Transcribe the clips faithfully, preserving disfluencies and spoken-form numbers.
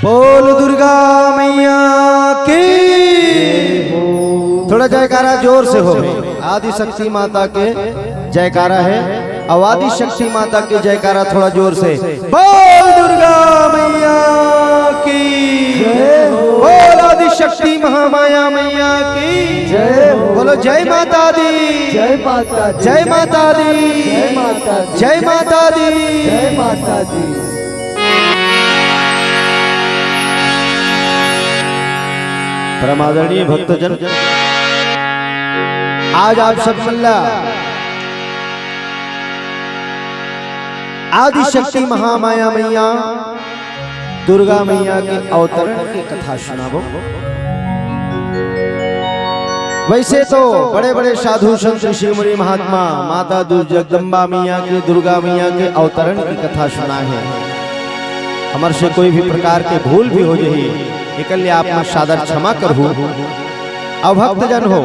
बोल दुर्गा मैया की। थोड़ा जयकारा जोर से हो। आदि शक्ति माता के जयकारा है। और आदि शक्ति माता के जयकारा थोड़ा जोर से। बोल दुर्गा मैया की। बोल आदि शक्ति महामाया मैया की। जय हो। बोलो जय माता दी। जय माता दी। जय माता दी। जय माता दी। जय माता दी। जय माता दी। परम आदरणीय भक्तजन, आज आप सब मन ला आदि शक्ति महामाया मैया दुर्गा मैया के अवतरण के कथा सुनाबो। वैसे तो बड़े बड़े साधु संत, ऋषि मुनि महात्मा माता दु-, जगदम्बा मैया के, दुर्गा मैया के अवतरण की कथा सुनाए हे। हमर से कोई भी प्रकार के भूल भी हो जाही, एकर लिए आप मन सादर क्षमा करहू। अउ भक्तजन हो,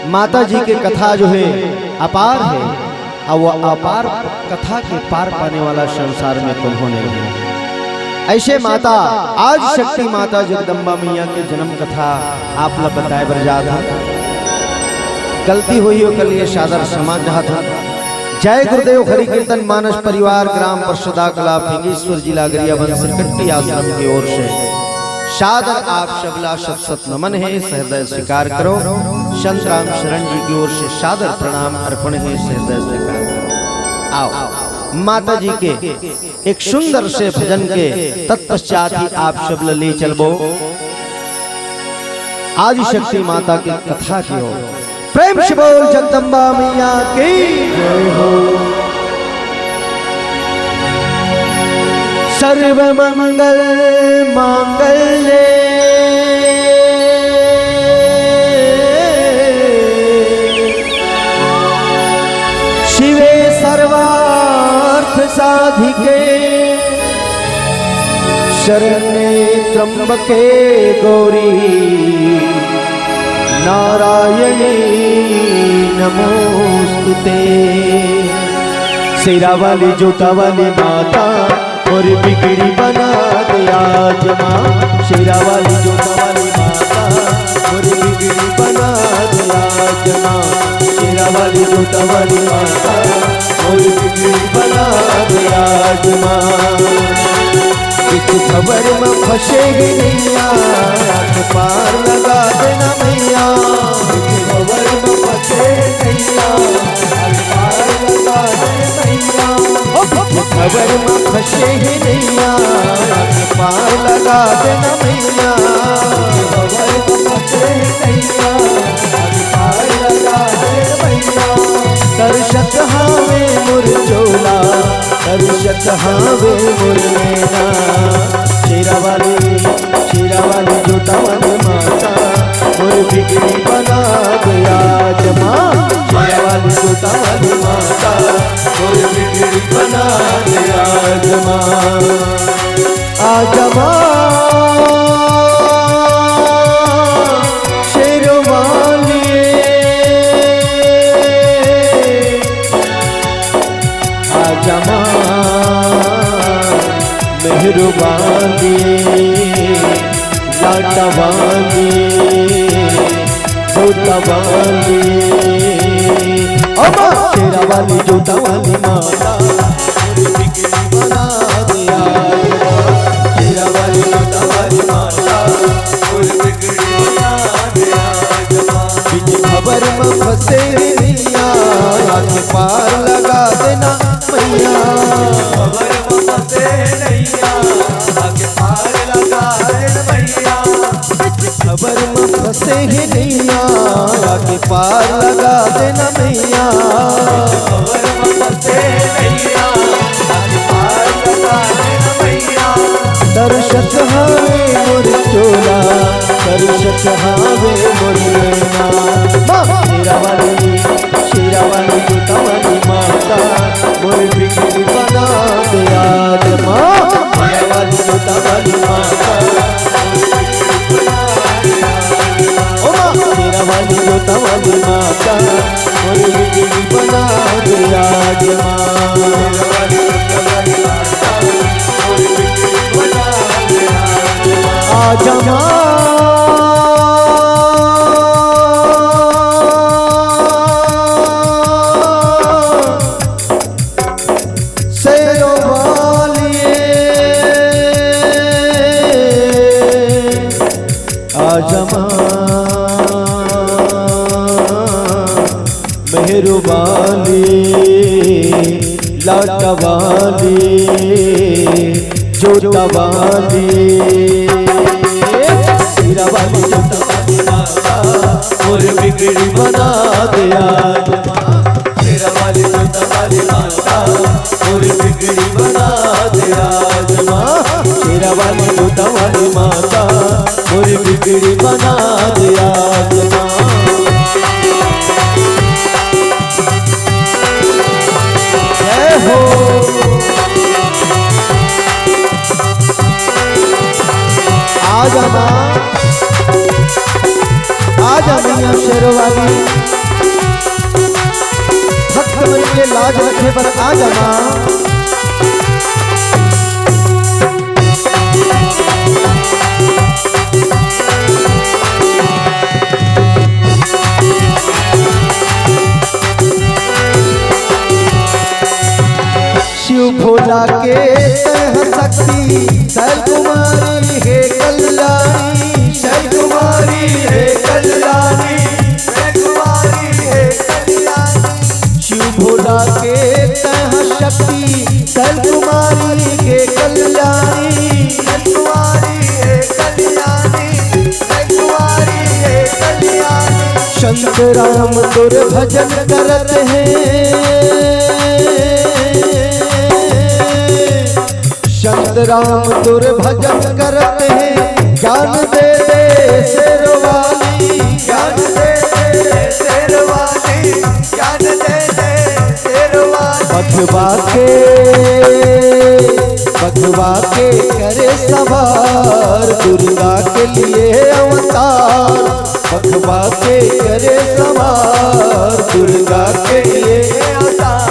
माता जी के कथा जो है अपार है, अउ वो अपार कथा के पार पाने वाला संसार में कोनो नहीं है। ऐसे माता आदि शक्ति माता जगदम्बा मैया के जन्म कथा आप ला बताए बर जात हन। गलती होही ओकर लिए सादर क्षमा चाहत हन। जय गुरुदेव हरि कीर्तन मानस परिवार, ग्राम परसदा कला, फिंगेश्वर, जिला गरियाबंद, सिरकट्टी आश्रम की ओर से सादर आप सबला सत सत नमन हे, सहृदय स्वीकार करो। संत राम शरण जी की ओर से सादर प्रणाम अर्पण हे, सहृदय स्वीकार करो। आओ, माता जी के एक सुंदर से भजन के तत्पश्चात ही आप सब ल ले चलबो आदि शक्ति माता की कथा की ओर। प्रेम से बोल जगदम्बा मैया की जय हो। सर्व मंगल मांगल्ये शिवे सर्वार्थ साधिके शरण्ये त्र्यंबके गौरी नारायणी नमोस्तुते। शेरा वाली जोता वाली माता मोर बिगड़ी बना दे आज माँ। शेरा वाली जोता वाली माता मोर बिगड़ी बना दे आज माँ। शेरा वाली जोता वाली माता मोर बिगड़ी बना दे आज माँ। इस खबर में फंसे ही नैया, आके पार लगा देना मैया। इस खबर में फंसे ही नैया, आके पार लगा दे मैया। ओ, खबर में फंसे ही नैया, आके पार लगा देना मैया। खबर में फंसे ही नैया, आके पार लगा दे मैया। तरसत हावे मोर चोला, तरसत हावे मोर नैना। शेरा वाली, शेरा वाली, जोता वाली माता, मोर बिगड़ी बना दे आज माँ। शेरा वाली, जोता वाली माता, मोर बिगड़ी बना दे आज माँ। आज माँ, शेरो वाली, आजा माँ मेहरबानी, लाडवानी, जोतवानी। ओ माँ शेरा वाली, जोता वाली माता, मोर बिगड़ी बना दे आज माँ। शेरा वाली, जोता वाली माता, मोर बिगड़ी बना दे आज माँ। बीच भंवर में फंसे नैया, आके पार लगा देना मैया। भंवर में फंसे नैया, आके पार लगा देना मैया। भंवर में फंसे ही नैया, आके पार लगा देना मैया। भंवर में फंसे नैया, आके पार लगा देना मैया। तरसत हावे मोर चोला, तरसत हावे मोर नैना। माँ शेरा वाली, शेरा वाली, जोता वाली माता, मोर बिगड़ी बना दे आज माँ। शेरा वाली, जोता वाली माता, ओ माँ शेरा वाली, जोता वाली माता, मोर बिगड़ी बना दे आज माँ। शेरा वाली, जोता वाली माता, मोर बिगड़ी जमा शेरों वाली, आ जमा मेहरबानी, लाटा वाली, जोता वाली। शेरा वाली, जोता वाली माता, मोर बिगड़ी बना दे आज माँ। शेरा वाली, जोता वाली माता, मोर बिगड़ी बना दे आज माँ। शेरा वाली, जोता वाली माता, मोर बिगड़ी बना दे आज माँ। जय हो। आ जा माँ, आ जा मैया शेरों वाली, भक्त मन के लाज रखे बर आ जा माँ। शिव भोला के तह शक्ति, शैल कुमारी हे कल्याणी, शैल कुमारी हे कल्याणी, शैल कुमारी हे कल्याणी। शिव भोला के तह शक्ति, शैल कुमारी हे कल्याणी, शैल कुमारी हे कल्याणी, शैल कुमारी हे कल्याणी। संत राम तोर भजन करत हे, संत राम तोर भजन करत हे, ज्ञान दे दे शेरवाली, ज्ञान दे दे शेरवाली, ज्ञान दे दे शेरवाली। बघवा के, बघवा के करे सवार, दुर्गा के लिए अवतार। बघवा के करे सवार, दुर्गा के लिए अवतार।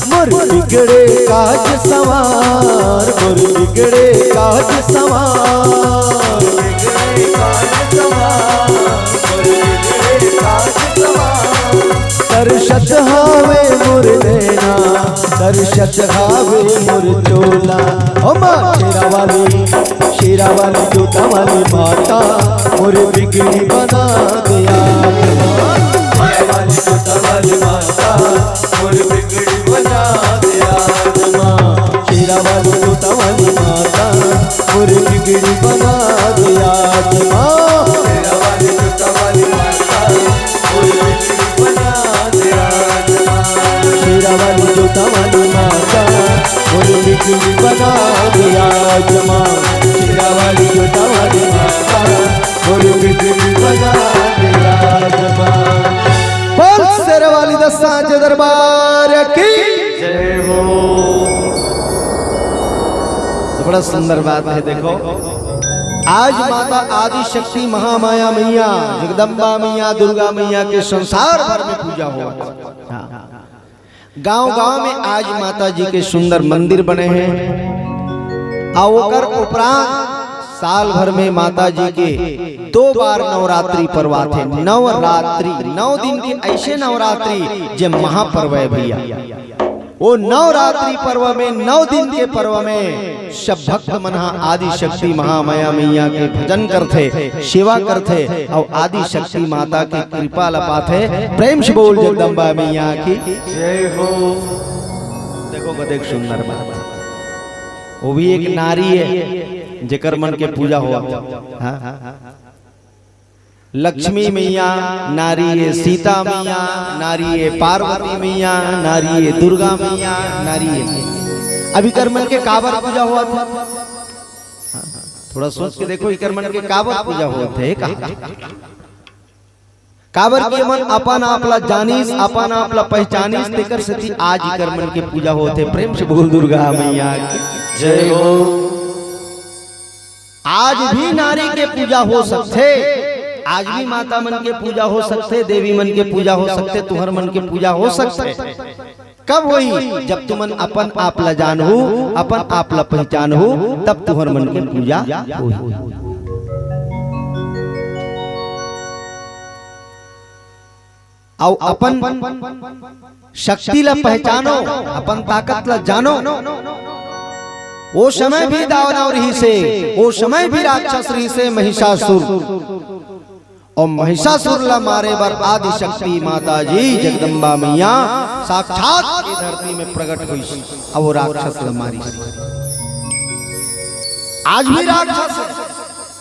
मोर बिगड़े काज सवार, मोर बिगड़े काज सवार। दर्शत हावे मोर नैना, दर्शत हावे मोर चोला। ओ माँ शेरा वाली, शेरा वाली, जोता वाली माता, मोर बिगड़ी बना दे आज माँ। शेरा वाली, जोता वाली माता, मोर बिगड़ी बना दे आज माँ। शेरा वाली, जोता वाली माता, मोर बिगड़ी बना दे आज माँ। शेरा वाली, जोता वाली माता, मोर बिगड़ी बना दे आज माँ। शेरा वाली, जोता वाली माता, मोर बिगड़ी बना दे आज माँ। शेरा वाली, जोता वाली माता, मोर बिगड़ी बना दे आज माँ। बोल शेरा वाली दस साँचे दरबार की जय हो। तो बड़ा सुंदर बात है, देखो, आज माता आदि शक्ति महामाया मैया, जगदम्बा मैया, दुर्गा मैया के संसार भर में पूजा होवत हे। हाँ। गांव-गांव में आज माता जी के सुंदर मंदिर बने हे। आ ओकर उपरांत साल भर में माता जी के दो बार नवरात्रि पर्व आथे। नवरात्रि, नौ दिन के ऐसे नवरात्रि जे महापर्व हे भैया। ओ नवरात्रि पर्व में, नौ दिन के पर्व में सब भक्त मन ह आदि शक्ति महामाया मैया के भजन करथे, सेवा करथे अउ आदि शक्ति माता के कृपा ल पाथे। प्रेम से बोल जगदम्बा मैया की जय हो। देखो कतेक सुंदर बात, वो भी एक नारी हे जेकर मन के पूजा होवत हे। हाँ? लक्ष्मी मैया नारी हे, सीता मैया नारी हे, पार्वती मैया नारी हे, दुर्गा मैया नारी हे। अब इकर मन के काबर पूजा होवत हे? थोड़ा सोच के देखो, इकर मन के काबर पूजा होवत हे, कहा? काबर कि मन अपन आप ला जानिस, अपन आप ला पहचानिस, तेकर सेती आज इकर मन के पूजा होवत हे। प्रेम से बोल दुर्गा मैया की जय हो। आज भी नारी के पूजा हो सकथे, आज भी माता मन के पूजा हो सकथे, देवी मन के पूजा हो सकथे, तुहर मन के पूजा हो सकथे। कब होही? जब तुमन अपन आप ला जानहू, अपन आप ला पहचानहू, तब तुहर मन के पूजा होही। अउ अपन शक्ति ला पहचानो, अपन ताकत ला जानो। ओ समय भी दानव रहिसे, ओ समय भी राक्षस रहिसे महिषासुर। अउ महिषासुर ला मारे बर आदिशक्ति माता जी जगदम्बा मैया साक्षात ये धरती में प्रकट होइस। अउ वो राक्षस ला मारिस। आज भी राक्षस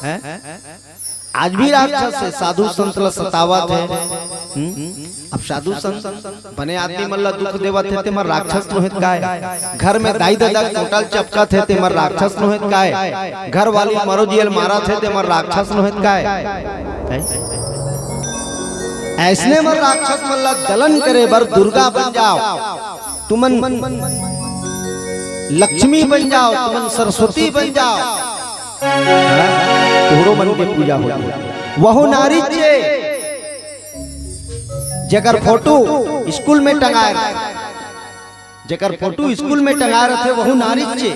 हे, हैं? आज भी राक्षस हे, साधु संत ला सतावत हे। हम्म? अब साधु संत बने आदमी मन ला दुख देवत हे, तेमन राक्षस नोहेत काय? घर में दाई ददा टोटल चपकत हे, तेमन राक्षस नोहेत काय? घर वाली मरो जियल मारत हे, तेमन राक्षस नोहेत काय? हैं? अइसने मन राक्षस मन ला दलन करे बर दुर्गा बन जाव। तुमन लक्ष्मी बन जाव, तुमन सरस्वती बन जाव। हाँ? तुहरो मन के पूजा हो जाय। वहू नारी चे, जेकर फोटो स्कूल में टंगाय रथे, जेकर फोटो स्कूल में टंगाय रथे, वहू नारी चे।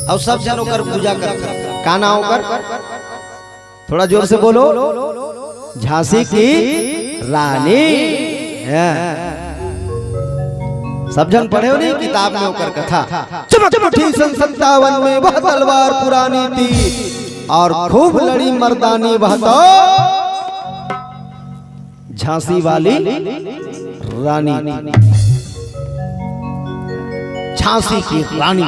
अउ सब झन ओकर पूजा करथे। का नाम ओकर? थोड़ा जोर से बोलो। झांसी की रानी। हाँ। सब झन पढ़े हो नहीं किताब में ओकर कथा। चमक उठी सन सत्तावन में वह तलवार पुरानी थी और खूब लड़ी मर्दानी वह तो झांसी वाली रानी थी। झांसी की रानी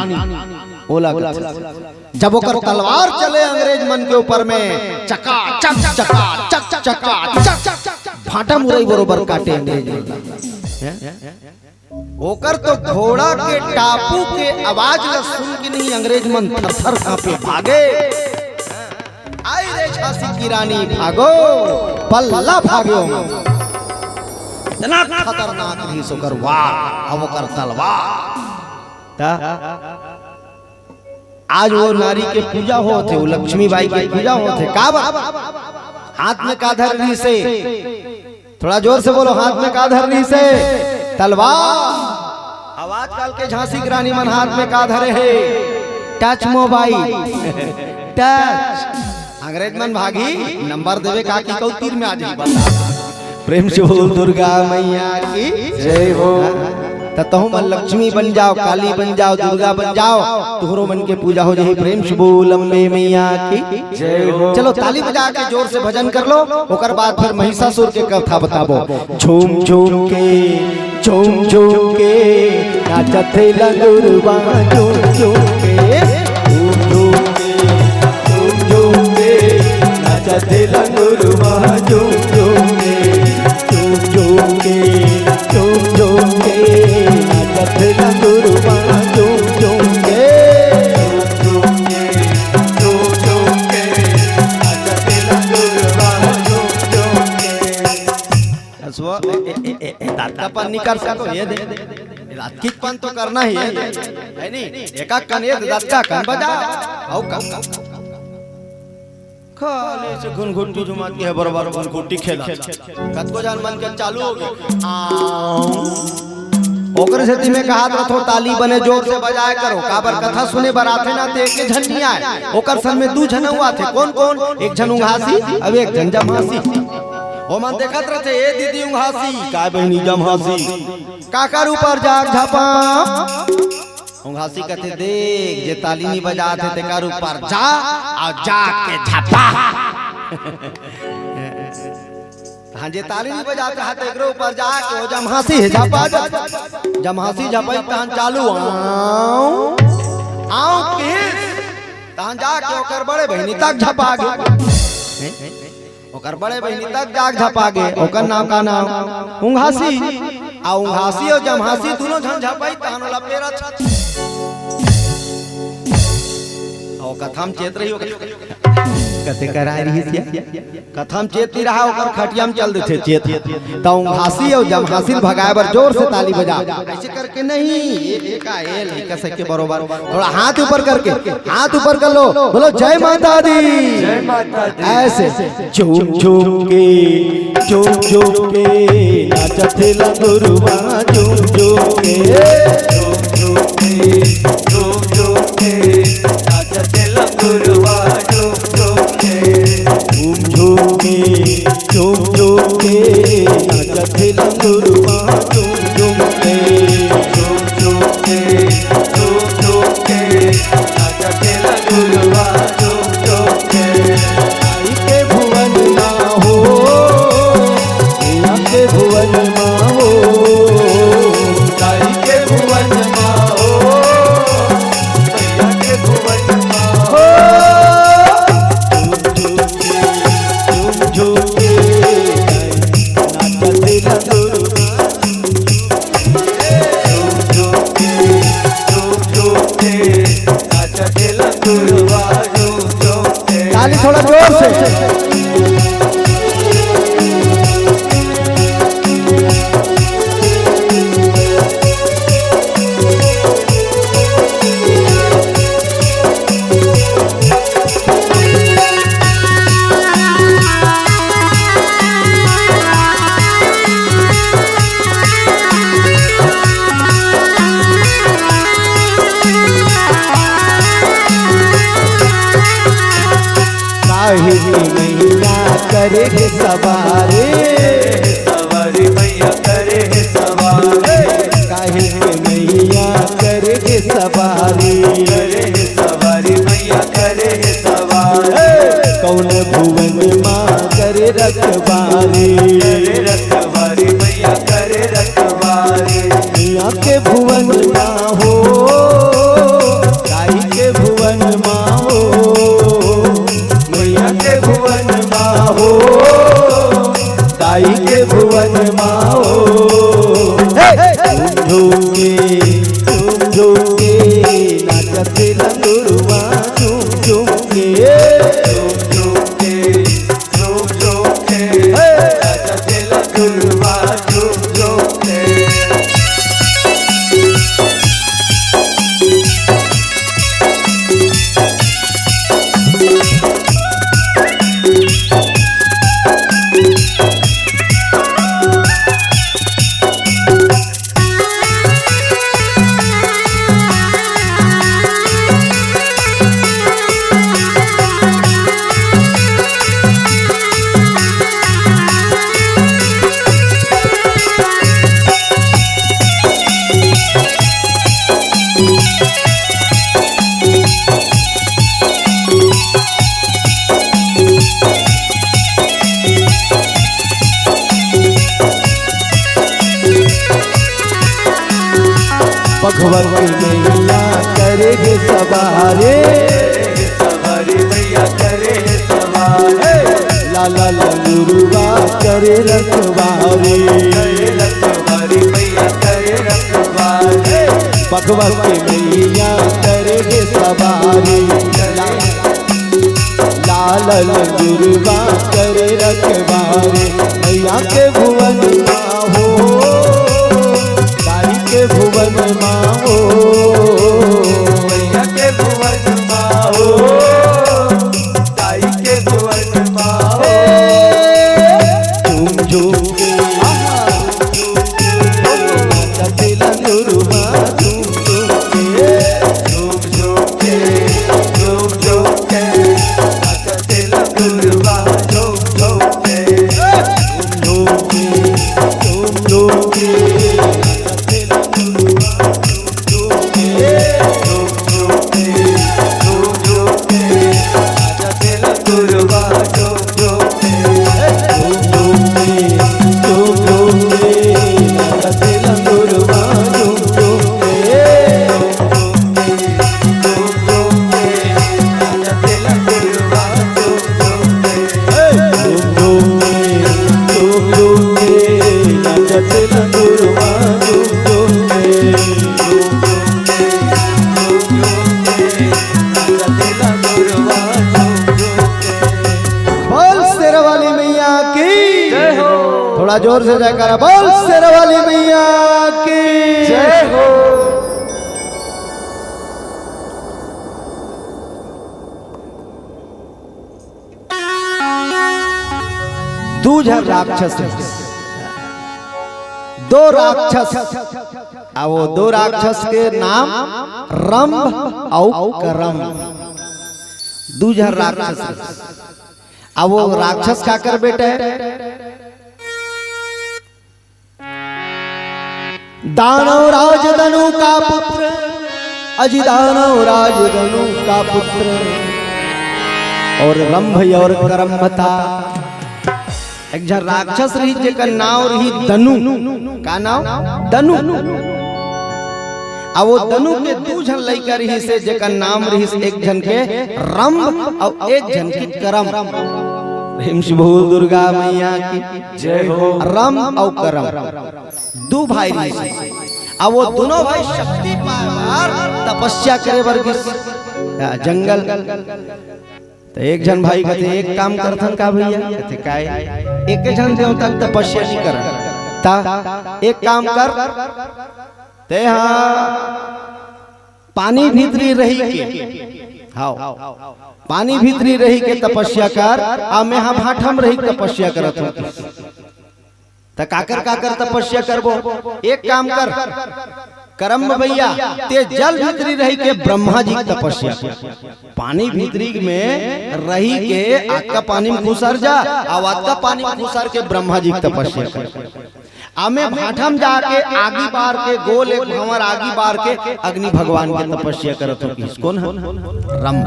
ओला कथे। जब ओकर तलवार चले अंग्रेज मन के ऊपर में, चका चक, चका चक, चका चक, भाटा मुरई बरोबर काटे अंग्रेज मन। हैं? ओकर तो घोड़ा के टापू के आवाज ला सुन के नहीं अंग्रेज मन थर थर कांपे, भागे। आई रे झांसी की रानी, भागो, पल्ला भाग्यो। इतना खतरनाक रहिस ओकर वार, अब ओकर तलवार। त आज वो नारी के पूजा होत हे, वो लक्ष्मी बाई के पूजा होत हे। का बा? हाथ में का धर रहिसे? थोड़ा जोर से बोलो, हाथ में का धर रहिसे? तलवार। अब आजकल के झांसी की रानी मन हाथ में का धरे हे? Touch mobile. टच। अंग्रेज मन भागी, नंबर देवे का कि कऊ तीर में आ जाई, बता। प्रेम से बोल दुर्गा मैया की जय हो। त तहू मन लक्ष्मी बन जाव, काली बन जाव, दुर्गा बन जाव, तुहरो मन के पूजा हो जाही। प्रेम से बोल अम्बे मैया की जय हो। चलो ताली बजा के जोर से भजन कर लो, ओकर बाद फिर महिषासुर के कथा बताबो। झूम झूम के, झूम झूम के नाचत हे लंगुरवा, झूम झूम के, झूम झूम के, झूम झूम के नाचत हे लंगुरवा, झूम झूम के, झूम झूम के, झूम झूम के नाचत हे लंगुरवा, झूम झूम के। हंसुआ, ए, ए, ए, ए, ए, दादा पन नहीं कर सको, ये दे। रात की पन तो करना ही है, है नहीं? एका कन ये दादा कन बजा, आओ कन। खाली से घुनघुटी जुमात के है, बरोबर घुनघुटी खेला। कतको जान मन के चालू हो गए। आऊं। ओकरे सेती में कहात रथो, ताली बने जोर से बजाए करो। काबर कथा सुने बर आथे ना, ते एक झन नहीं आए, ओकर संग में दू झन अउ आथे। कौन कौन? एक झन उंघासी, अब एक झन जम्हासी। ओमन देखत रथे, ए दीदी उंघासी, काय बहिनी जम्हासी, काकर ऊपर जाग झपा? उंघासी कथे, देख, जे ताली नहीं बजात हे, तेकर ऊपर जा, अउ जा के झपा। हाँ, जे ताली नहीं बजात रहा, तेकरे ऊपर जा के ओ जम्हासी हे झपा जा। जम्हासी झपई तहन चालू, आऊं, आऊं किस? तहन जा के ओकर बड़े बहिनी तक झपा गे। ओकर बड़े बहिनी तक जाग झपा गे। ओकर नाम का नाम? उंघासी। आ उंघासी अउ जम्हासी दूनों झन झपई, तहन ओला पेरा छत। अउ कथा म चेत रही, ओकर कते कराए रही सिया। कथा म चेत नहीं रहा, ओकर खटिया म चल देथे चेत। त उंघासी अउ जम्हासी ल भगाए बर जोर से ताली बजा। ऐसे करके नहीं, ये, ये का, ये लइका सबके बरोबर। थोड़ा हाथ ऊपर करके, हाथ ऊपर कर लो, बोलो, "जय माता दी।" जय माता दी। ऐसे झूम झूम के, झूम झूम के नाचत हे लंगुरवा, झूम झूम के, झूम झूम के, झूम झूम के नाचत हे लंगुरवा, झूम झूम के, झूम झूम के, झूम झूम के नाचत हे थोड़ा जोर से। काहे के मैया करे हे सवारी, सवारी मैया करे हे सवारी। काहे के मैया करे हे सवारी, करे हे सवारी मैया करे हे सवारी। कौन भुवन माँ करे रखवारी, करे रखवारी मैया करे रखवारी। मैया के भुवन माँ हो, दाई के भुवन माँ हो, मैया के भुवन माँ हो, दाई के भुवन माँ हो। हे! झूम झूम के, झूम झूम के, नाचत लंगुरवा झूम झूम के। झूम झूम के, झूम झूम के, हे! नाचत लंगुरवा झूम झूम के। भगवती मैया करे हे सवारी, सवारी मैया करे हे सवारी। लाला लंगुरवा करे रखवारी, करे रखवारी मैया करे रखवारी। भगवती मैया करे हे सवारी। लाल लंगुरवा करे रखवारी, मैया के भुवन माँ हो, दाई के भुवन माँ हो। मैया के भुवन माँ हो, दाई के भुवन माँ हो। झूम झूम के, नाचत लंगुरवा झूम झूम के। बोल शेरा वाली मैया की जय हो। थोड़ा जोर से जयकारा, बोल शेरा वाली मैया की जय हो। दू झन राक्षस, दो राक्षस, आ वो दो राक्षस के नाम रंभ अउ करम। दू झन राक्षस, आ वो राक्षस काकर बेटा हे? दानव राज दनु का पुत्र, अजि दानव राज दनु का पुत्र, अउ रंभ अउ करम था। एक झन राक्षस रहिस, जेकर नाव रहिस दनु। का नाव? दनु। अब वो दनु के दू झन लइका रहिस हे, जेकर नाम रहिस एक झन के रंभ अउ एक झन के करम। प्रेम से बोल दुर्गा मैया की जय हो। रंभ अउ करम दू भाई रहिस हे। अब वो दूनों भाई शक्ति पाए बर तपस्या करे बर गिस, आ, जंगल। त एक झन भाई कथे, "एक काम करथन का भैया?" कथे, "काय?" "एक झन देवता के तपस्या नहीं करन, त एक काम कर, ते हा पानी भीतरी रही के, हाव, पानी भीतरी रही के तपस्या कर, अउ मैं हा भाठा म रही के तपस्या करत हंव।" त काकर काकर तपस्या करबो? एक काम कर, करम भैया, ते जल भीतरी रही के ब्रह्मा जी के तपस्या कर। पानी भीतरी में रही के अतका पानी में खुसर जा, अउ अतका पानी में खुसर के ब्रह्मा जी के तपस्या कर। अउ मैं भाठा म जाके आगी बार के, गोल एक भंवर आगी बार के अग्नि भगवान के तपस्या करत हंव, किहिस कोन ह? रम।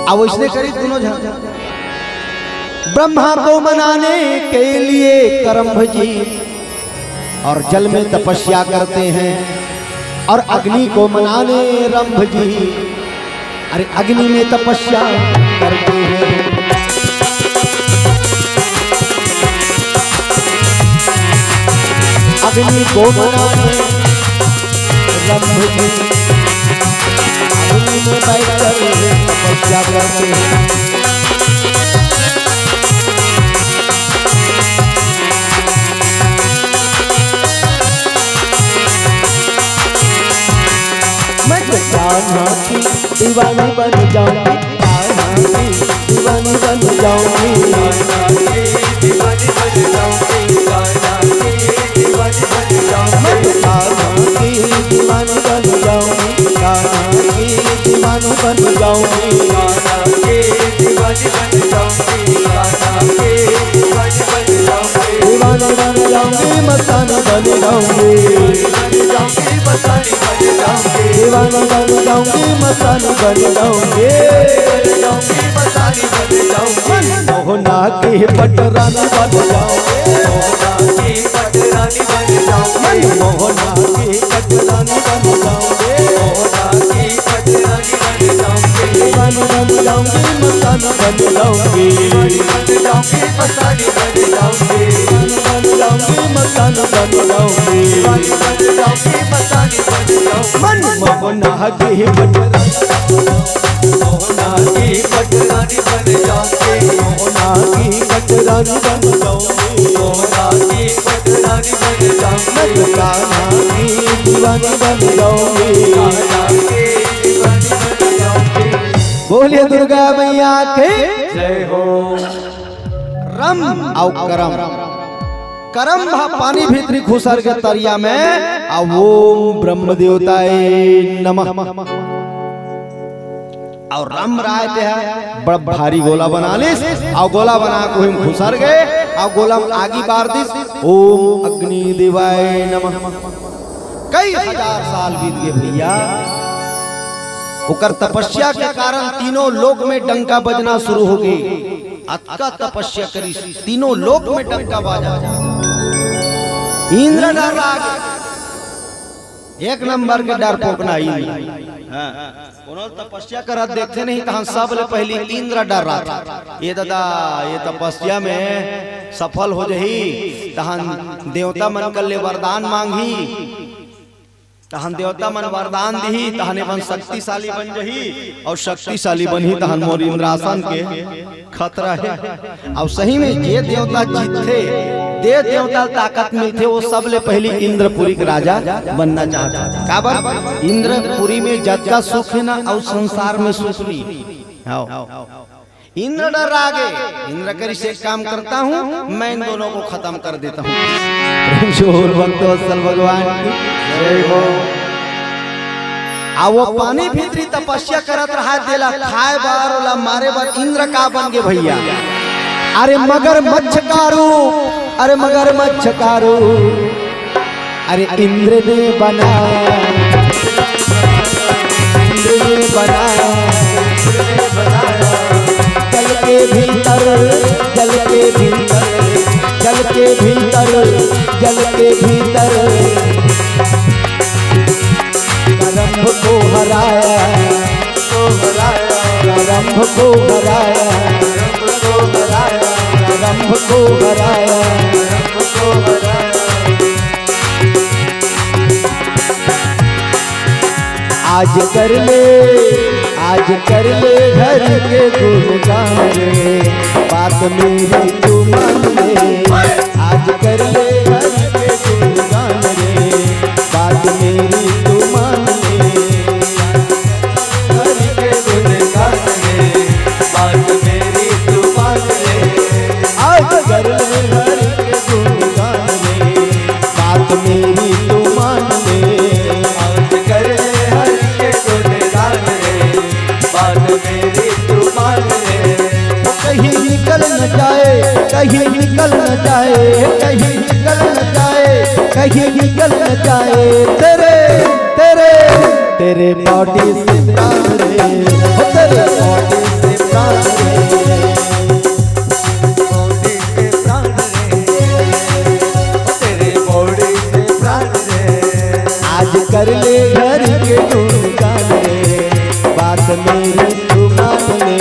अउ वइसने करी दूनों झन। ब्रह्मा को मनाने के लिए करम्भ जी और जल में तपस्या करते हैं, और अग्नि को मनाने रंभ जी, अरे, अग्नि में तपस्या करते हैं। अग्नि को मनाने रंभ जी, अग्नि में बैठकर तपस्या करते हैं। मैं तो कान्हा की दीवानी बन जाऊंगी, कान्हा की दीवानी बन जाऊंगी। मैं तो कान्हा की दीवानी बन जाऊंगी, कान्हा की दीवानी बन जाऊंगी। दीवानी बन जाऊंगी, मस्तानी बन जाऊंगी। दीवानी बन जाऊंगी, मस्तानी बन जाऊंगी। मनमोहना की पटरानी बन जाऊंगी। मनमोहना की पटरानी बन जाऊंगी। दीवानी बन जाऊंगी, मस्तानी बन जाऊंगी। दीवानी बन जाऊंगी, मस्तानी बन जाऊंगी। मनमोहना की पटरानी, मोहना की पटरानी बन जाऊंगी। मोहना की पटरानी बन जाऊंगी। मोहना की पटरानी बन जाऊंगी। मैं तो कान्हा की दीवानी बन जाऊंगी। कान्हा की दीवानी बन जाऊंगी। बोलिए दुर्गा मैया की जय हो। रम अउ करम। करम भा पानी भीतरी खुसर के तरिया में, अउ ओम ब्रह्म देवताय नमः। अउ रम राय ते ह बड़ भारी गोला बना लिस, अउ गोला बना के ओही म खुसर गे, अउ गोला म आगी बार दिस, ओम अग्नि देवाय नमः। कई हजार साल बीत गे भैया, ओकर तपस्या के कारण तीनों लोक में डंका बजना शुरू हो गे। अतका तपस्या करिस, तीनों लोक में डंका बाजा। इंद्र डर्रा गे, एक नंबर के डरपोकना इंद्र। हाँ। कोनो तपस्या करत देखथे नहीं, तहन सबले पहिली इंद्र डर्राथे। ए ददा, ए तपस्या में सफल हो जही, तहन देवता मन कर ले वरदान मांगही, तहन देवता मन वरदान दिही, तहन एमन शक्तिशाली बन जही, अउ शक्तिशाली बनही, तहन मोर इंद्रासन के खतरा हे। अउ सही में जे देवता जीतथे, जे देवता ल ताकत मिलथे, वो सबले पहिली इंद्रपुरी के राजा बनना चाहथे। काबर? इंद्रपुरी में जतका सुख हे ना, अउ संसार में सुख नहीं। हाँ। इंद्र डर्रा गे, इंद्र करिस एक काम करता हूँ, मैं इन दोनों को खत्म कर देता हूँ। प्रेम से बोल भक्तवत्सल भगवान की जय हो। आ वो पानी भीतरी तपस्या करत रहा, तेला खाए बर, ओला मारे बर इंद्र का बन गे भैया? अरे मगरमच्छ का रूप, अरे मगरमच्छ का रूप, अरे इंद्र ने बनाया, इंद्र ने बनाया, जल के भीतर, जल के भीतर, जल के भीतर, जल के भीतर। करम्भ को हराया, करम्भ को हराया, करम्भ को हराया। आज कर ले, आज कर ले हरि के गुणगान रे, बात मेरी तू मान ले। आज कर ले हरि के गुणगान रे, बात मेरी तू मान ले। हरि के गुणगान रे, बात मेरी तू मान ले। आज कर ले हरि के गुणगान रे, बात मेरी तू मान ले। आज कर ले हरि के गुणगान रे, बात मेरी तू मान ले। कहीं निकल न जाए, कहीं निकल न जाए, कहीं निकल न जाए, कहीं निकल न जाए तेरे, तेरे, तेरे body से प्राण रे, ओ तेरे body से प्राण रे। Body से प्राण रे, ओ तेरे body से प्राण रे। आज कर ले हरि के गुणगान रे, बात मेरी तू मान ले।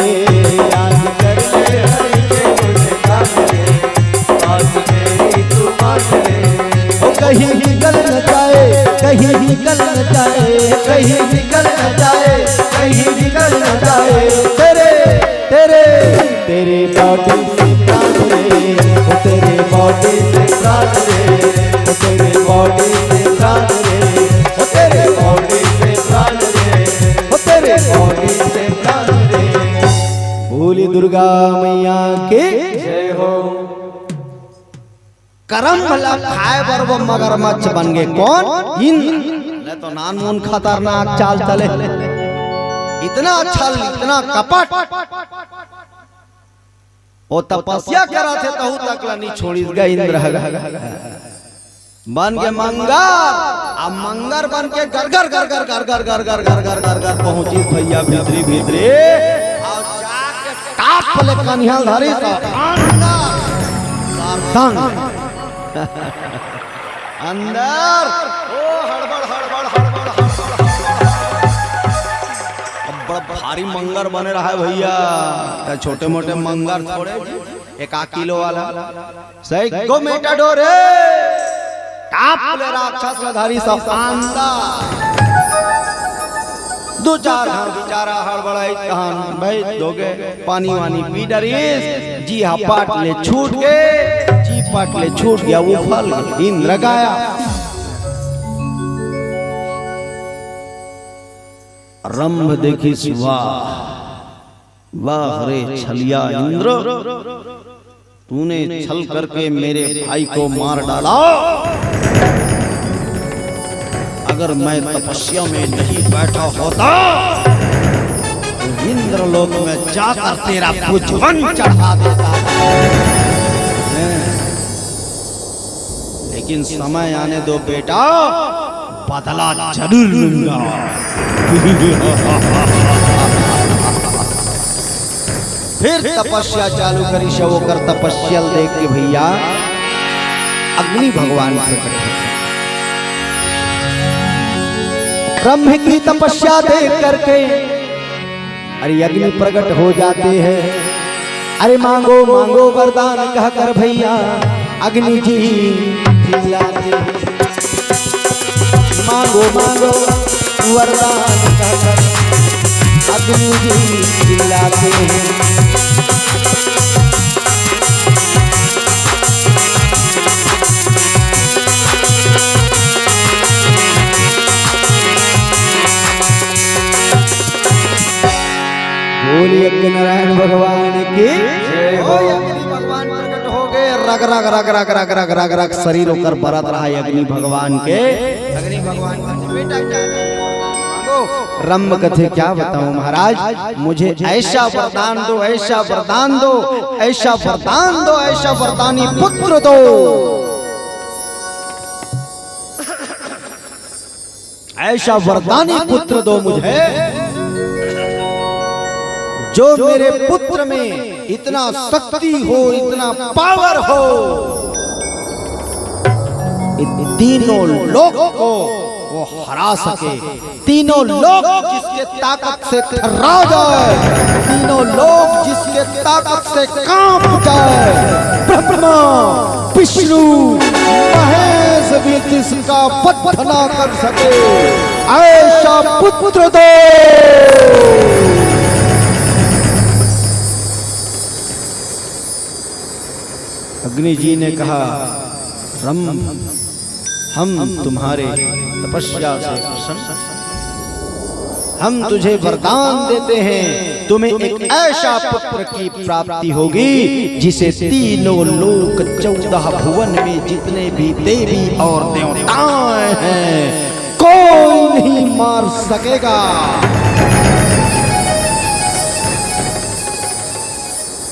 आज कर ले हरि के गुणगान रे, बात मेरी तू मान ले। ओ कहीं निकल न जाए, कहीं निकल न जाए, कहीं निकल न जाए, कहीं निकल न जाए तेरे, तेरे, तेरे body से प्राण रे, ओ तेरे body से प्राण रे, ओ तेरे body से प्राण रे, ओ तेरे body से प्राण रे, ओ तेरे body से प्राण रे। बोली दुर्गा मैया की जय हो। करम भला खाए बर वो मगरमच्छ बन गए। कौन? इंद्र। ले तो नानमून खतरनाक चाल चले, इतना छल, इतना कपट। वो तपस्या करा थे, तहू तक ला नहीं छोड़िस गा इंद्र ह। बन के मंगर, अब मंगर बन के गरगर, गरगर, गरगर, गरगर, गरगर, गरगर पहुंचिस भैया भीतरी, भीतरी। और जाके टाप ले कनिहा धरिस, अंदर। अंदर। ओ हड़बड़, हड़बड़, हड़बड़, हड़बड़, हड़बड़। अब बड़ा भारी मंगर बने रहा है भैया, त छोटे मोटे मंगर थोड़े, एक आध किलो वाला। सही गो मेटाडोर है। टाप ले राक्षस ला धरिस अंदर। दू चार घांव बिचारा हड़बड़ाइस तहान भाई दोगे पानी वानी पी डरिस, जी हा पट ले छूट गे, जी पट ले छूट गया, वो फल इंद्र गाया। रंभ देखिस, वाह, वाह रे छलिया इंद्र, तूने छल करके मेरे भाई को मार डाला। अगर मैं तपस्या में नहीं बैठा होता तो इंद्रलोक में जाकर तेरा भुजवन चढ़ा देता। लेकिन समय आने दो बेटा, बदला जरूर लूंगा। फिर तपस्या चालू करिस, ओकर तपस्या ल देख के भैया अग्नि भगवान प्रकट होते हैं। ब्रह्म की तपस्या देख करके अरे अग्नि प्रकट हो जाते हैं। अरे मांगो मांगो वरदान कहकर भैया अग्नि जी चिल्लाते हैं। मांगो मांगो वरदान कहकर अग्नि जी चिल्लाते हैं। बोलिए अग्नि नारायण भगवान की जय हो। अग्नि भगवान प्रकट हो गए। रग रग रग रग रग रग रग रग शरीर ओकर बरत रहा है अग्नि भगवान के। अग्नि भगवान के बेटा क्या मांगो? रंभ कथे क्या बताऊं महाराज, मुझे ऐसा वरदान दो, ऐसा वरदान दो, ऐसा वरदान दो, ऐसा वरदानी पुत्र दो। ऐसा वरदानी पुत्र दो मुझे, जो मेरे पुत्र में इतना शक्ति हो, इतना पावर हो, इन तीनों लोक को वो हरा सके। तीनों लोक जिसके ताकत से थर्रा जाए, तीनों लोक जिसके ताकत से कांप जाए। ब्रह्मा, विष्णु, महेश भी जिसका वध ना कर सके, ऐसा पुत्र दो। अग्नि जी ने कहा, रंभ, हम तुम्हारे तपस्या से प्रसन्न, हम तुझे वरदान देते हैं, तुम्हें एक ऐसा पुत्र की प्राप्ति होगी जिसे तीनों लोक, चौदह भुवन में जितने भी देवी और देवताएं हैं, कोई नहीं मार सकेगा।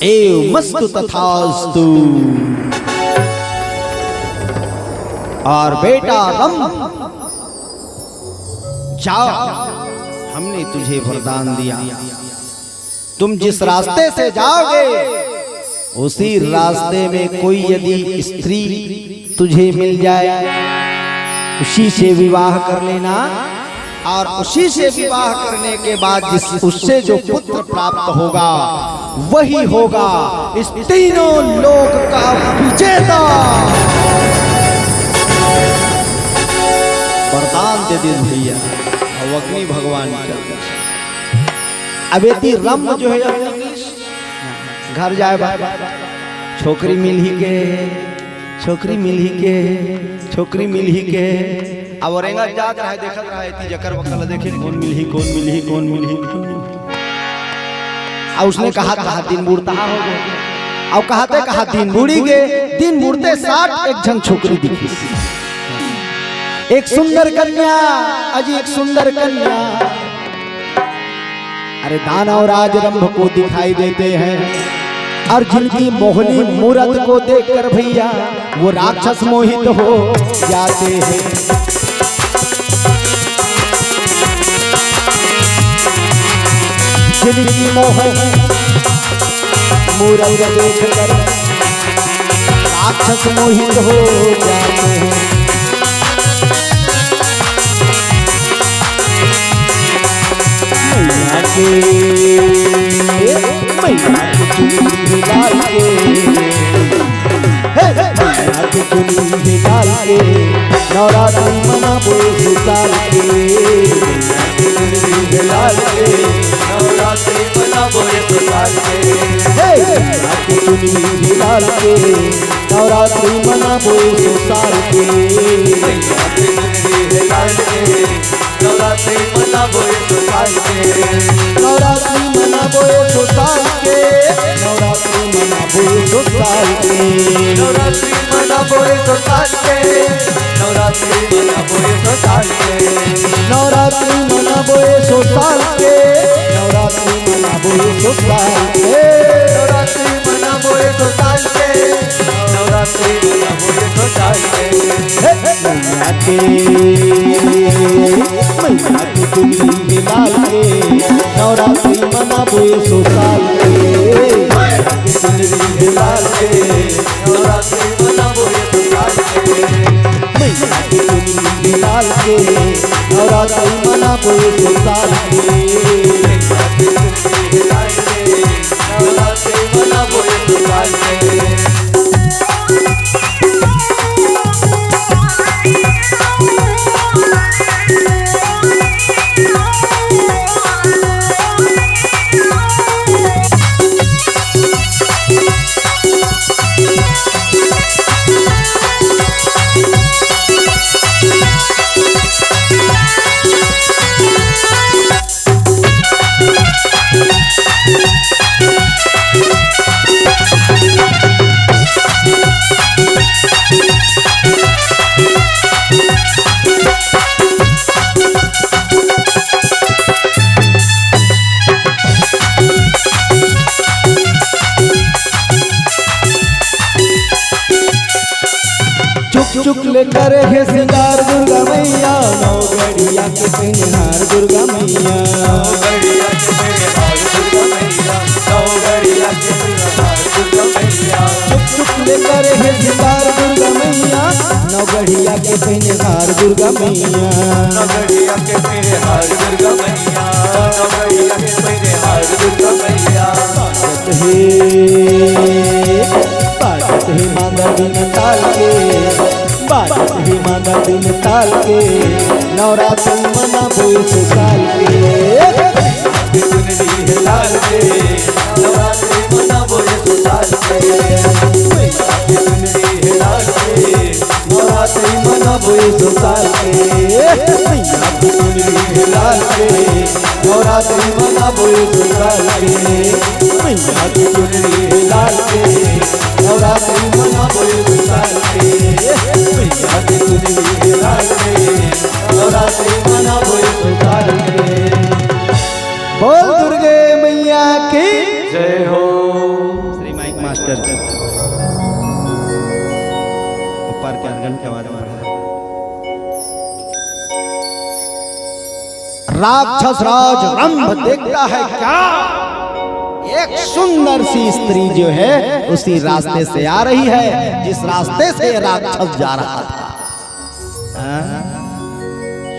एवमस्तु तथास्तु। और बेटा रंभ, जाओ, हमने तुझे वरदान दिया, तुम जिस रास्ते से जाओगे, उसी रास्ते में कोई यदि स्त्री तुझे मिल जाए, उसी से विवाह कर लेना। और उसी से विवाह करने के बाद जिस, उससे जो पुत्र प्राप्त होगा, वही होगा इस तीनों लोक का विजेता। वरदान दे दे भैया, अब अग्नि भगवान का। अब एती रंभ जो है, घर जाए बा, छोकरी मिलही के, छोकरी मिलही के, छोकरी मिलही के। अब औरंगा जात रहे, देखत रहे, एती जकर बकर ला देखे, कौन मिलही, कौन मिलही, कौन मिलही, कौन मिलही। आ उसने कहा, कहा दिन बुड़ता हो गए। अब कहते, कहा दिन बुड़ी गए, दिन बुड़ते साठ एक झन छोकरी दिखी। एक सुंदर कन्या, अजी एक सुंदर कन्या। अरे दानव राज रंभ को दिखाई देते हैं और जिनकी मोहनी मूरत को देखकर भैया वो राक्षस मोहित हो जाते हैं। जिनकी मोहनी मूरत देखकर राक्षस मोहित हो जाते हैं। मैया के, मैया के चुनरी लाल के, हे, हे, मैया के चुनरी लाल के, नवरात्रि मनाबो ए सुसाल के। मैया के चुनरी लाल के, नवरात्रि मनाबो ए सुसाल के। हे, मैया के चुनरी लाल के, नवरात्रि मनाबो ए सुसाल के। मैया के चुनरी लाल के, नवरात्रि मनाबो ए सुसाल के। नवरात्रि मनाबो ए सुसाल के। नवरात्रि मनाबो ए सुसाल के। नवरात्रि मनाबो ए सुसाल के। नवरात्रि मनाबो ए सुसाल के। नवरात्रि मनाबो ए सुसाल के। नवरात्रि मनाबो ए सुसाल के। नवरात्रि मनाबो ए सुसाल के। नवरात्रि मनाबो ए सुसाल के। हे, हे, मैया के, मैया के चुनरी लाल के, नवरात्रि मनाबो ए सुसाल के। मैया के चुनरी लाल के, नवरात्रि मनाबो ए सुसाल के। मैया के चुनरी लाल के, नवरात्रि मनाबो ए सुसाल के। मैया के चुनरी लाल के, नवरात्रि मनाबो ए सुसाल के। चुक चुक ले करे हे सिंगार दुर्गा मैया, नौ गड़िया के पहिने हार दुर्गा मैया। नौ गड़िया के पहिने हार दुर्गा मैया, नौ गड़िया के पहिने हार दुर्गा मैया। चुक चुक ले करे हे सिंगार दुर्गा मैया, नौ गड़िया के पहिने हार दुर्गा मैया। नौ गड़िया के पहिने हार दुर्गा मैया, नौ गड़िया के पहिने हार दुर्गा मैया। बाजत हे, बाजत हे मांदा बिन ताल के, बाजत हे मांदा बिन ताल के, नवरात्रि मनाबो ए सुसाल के। चुनरी हे लाल के, नवरात्रि मनाबो ए सुसाल के। चुनरी हे लाल के, नवरात्रि मनाबो ए सो साल के। मैया के चुनरी हे लाल के, नवरात्रि मनाबो ए सो साल के। मैया के चुनरी हे लाल के, नवरात्रि मनाबो ए सो साल के। मैया के चुनरी हे लाल के, नवरात्रि मनाबो ए सो साल के। बोल दुर्गे मैया की जय हो। श्री माइक मास्टर जी, ऊपर के आंगन के आवाज में। राक्षस राज रंभ देखता है क्या? एक सुंदर सी स्त्री जो है, उसी रास्ते से आ रही है, जिस रास्ते से ये राक्षस जा रहा था। हाँ?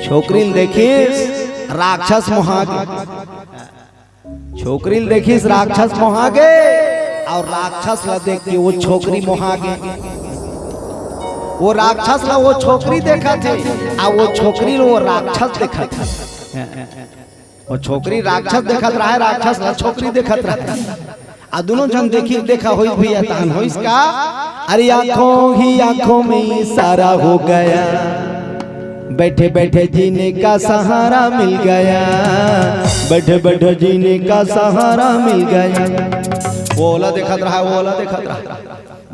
छोकरी ल देखिस, राक्षस मोहा गे। छोकरी ल देखिस, राक्षस मोहा गे, अउ राक्षस ला देख के वो छोकरी मोहा गे। वो राक्षस ला वो छोकरी देखत हे, अउ वो छोकरी ला वो राक्षस देखत हे। वो छोकरी राक्षस देखत रहे, राक्षस ला छोकरी देखत रहे। आ दुनों झन देखी देखा होइस भैया, तहन होइस का? अरे आंखों ही आंखों में इशारा हो गया, बैठे बैठे जीने का सहारा मिल गया, बैठे बैठे जीने का सहारा मिल गया। वो ओला देखत रहा, वो ओला देखत रहा,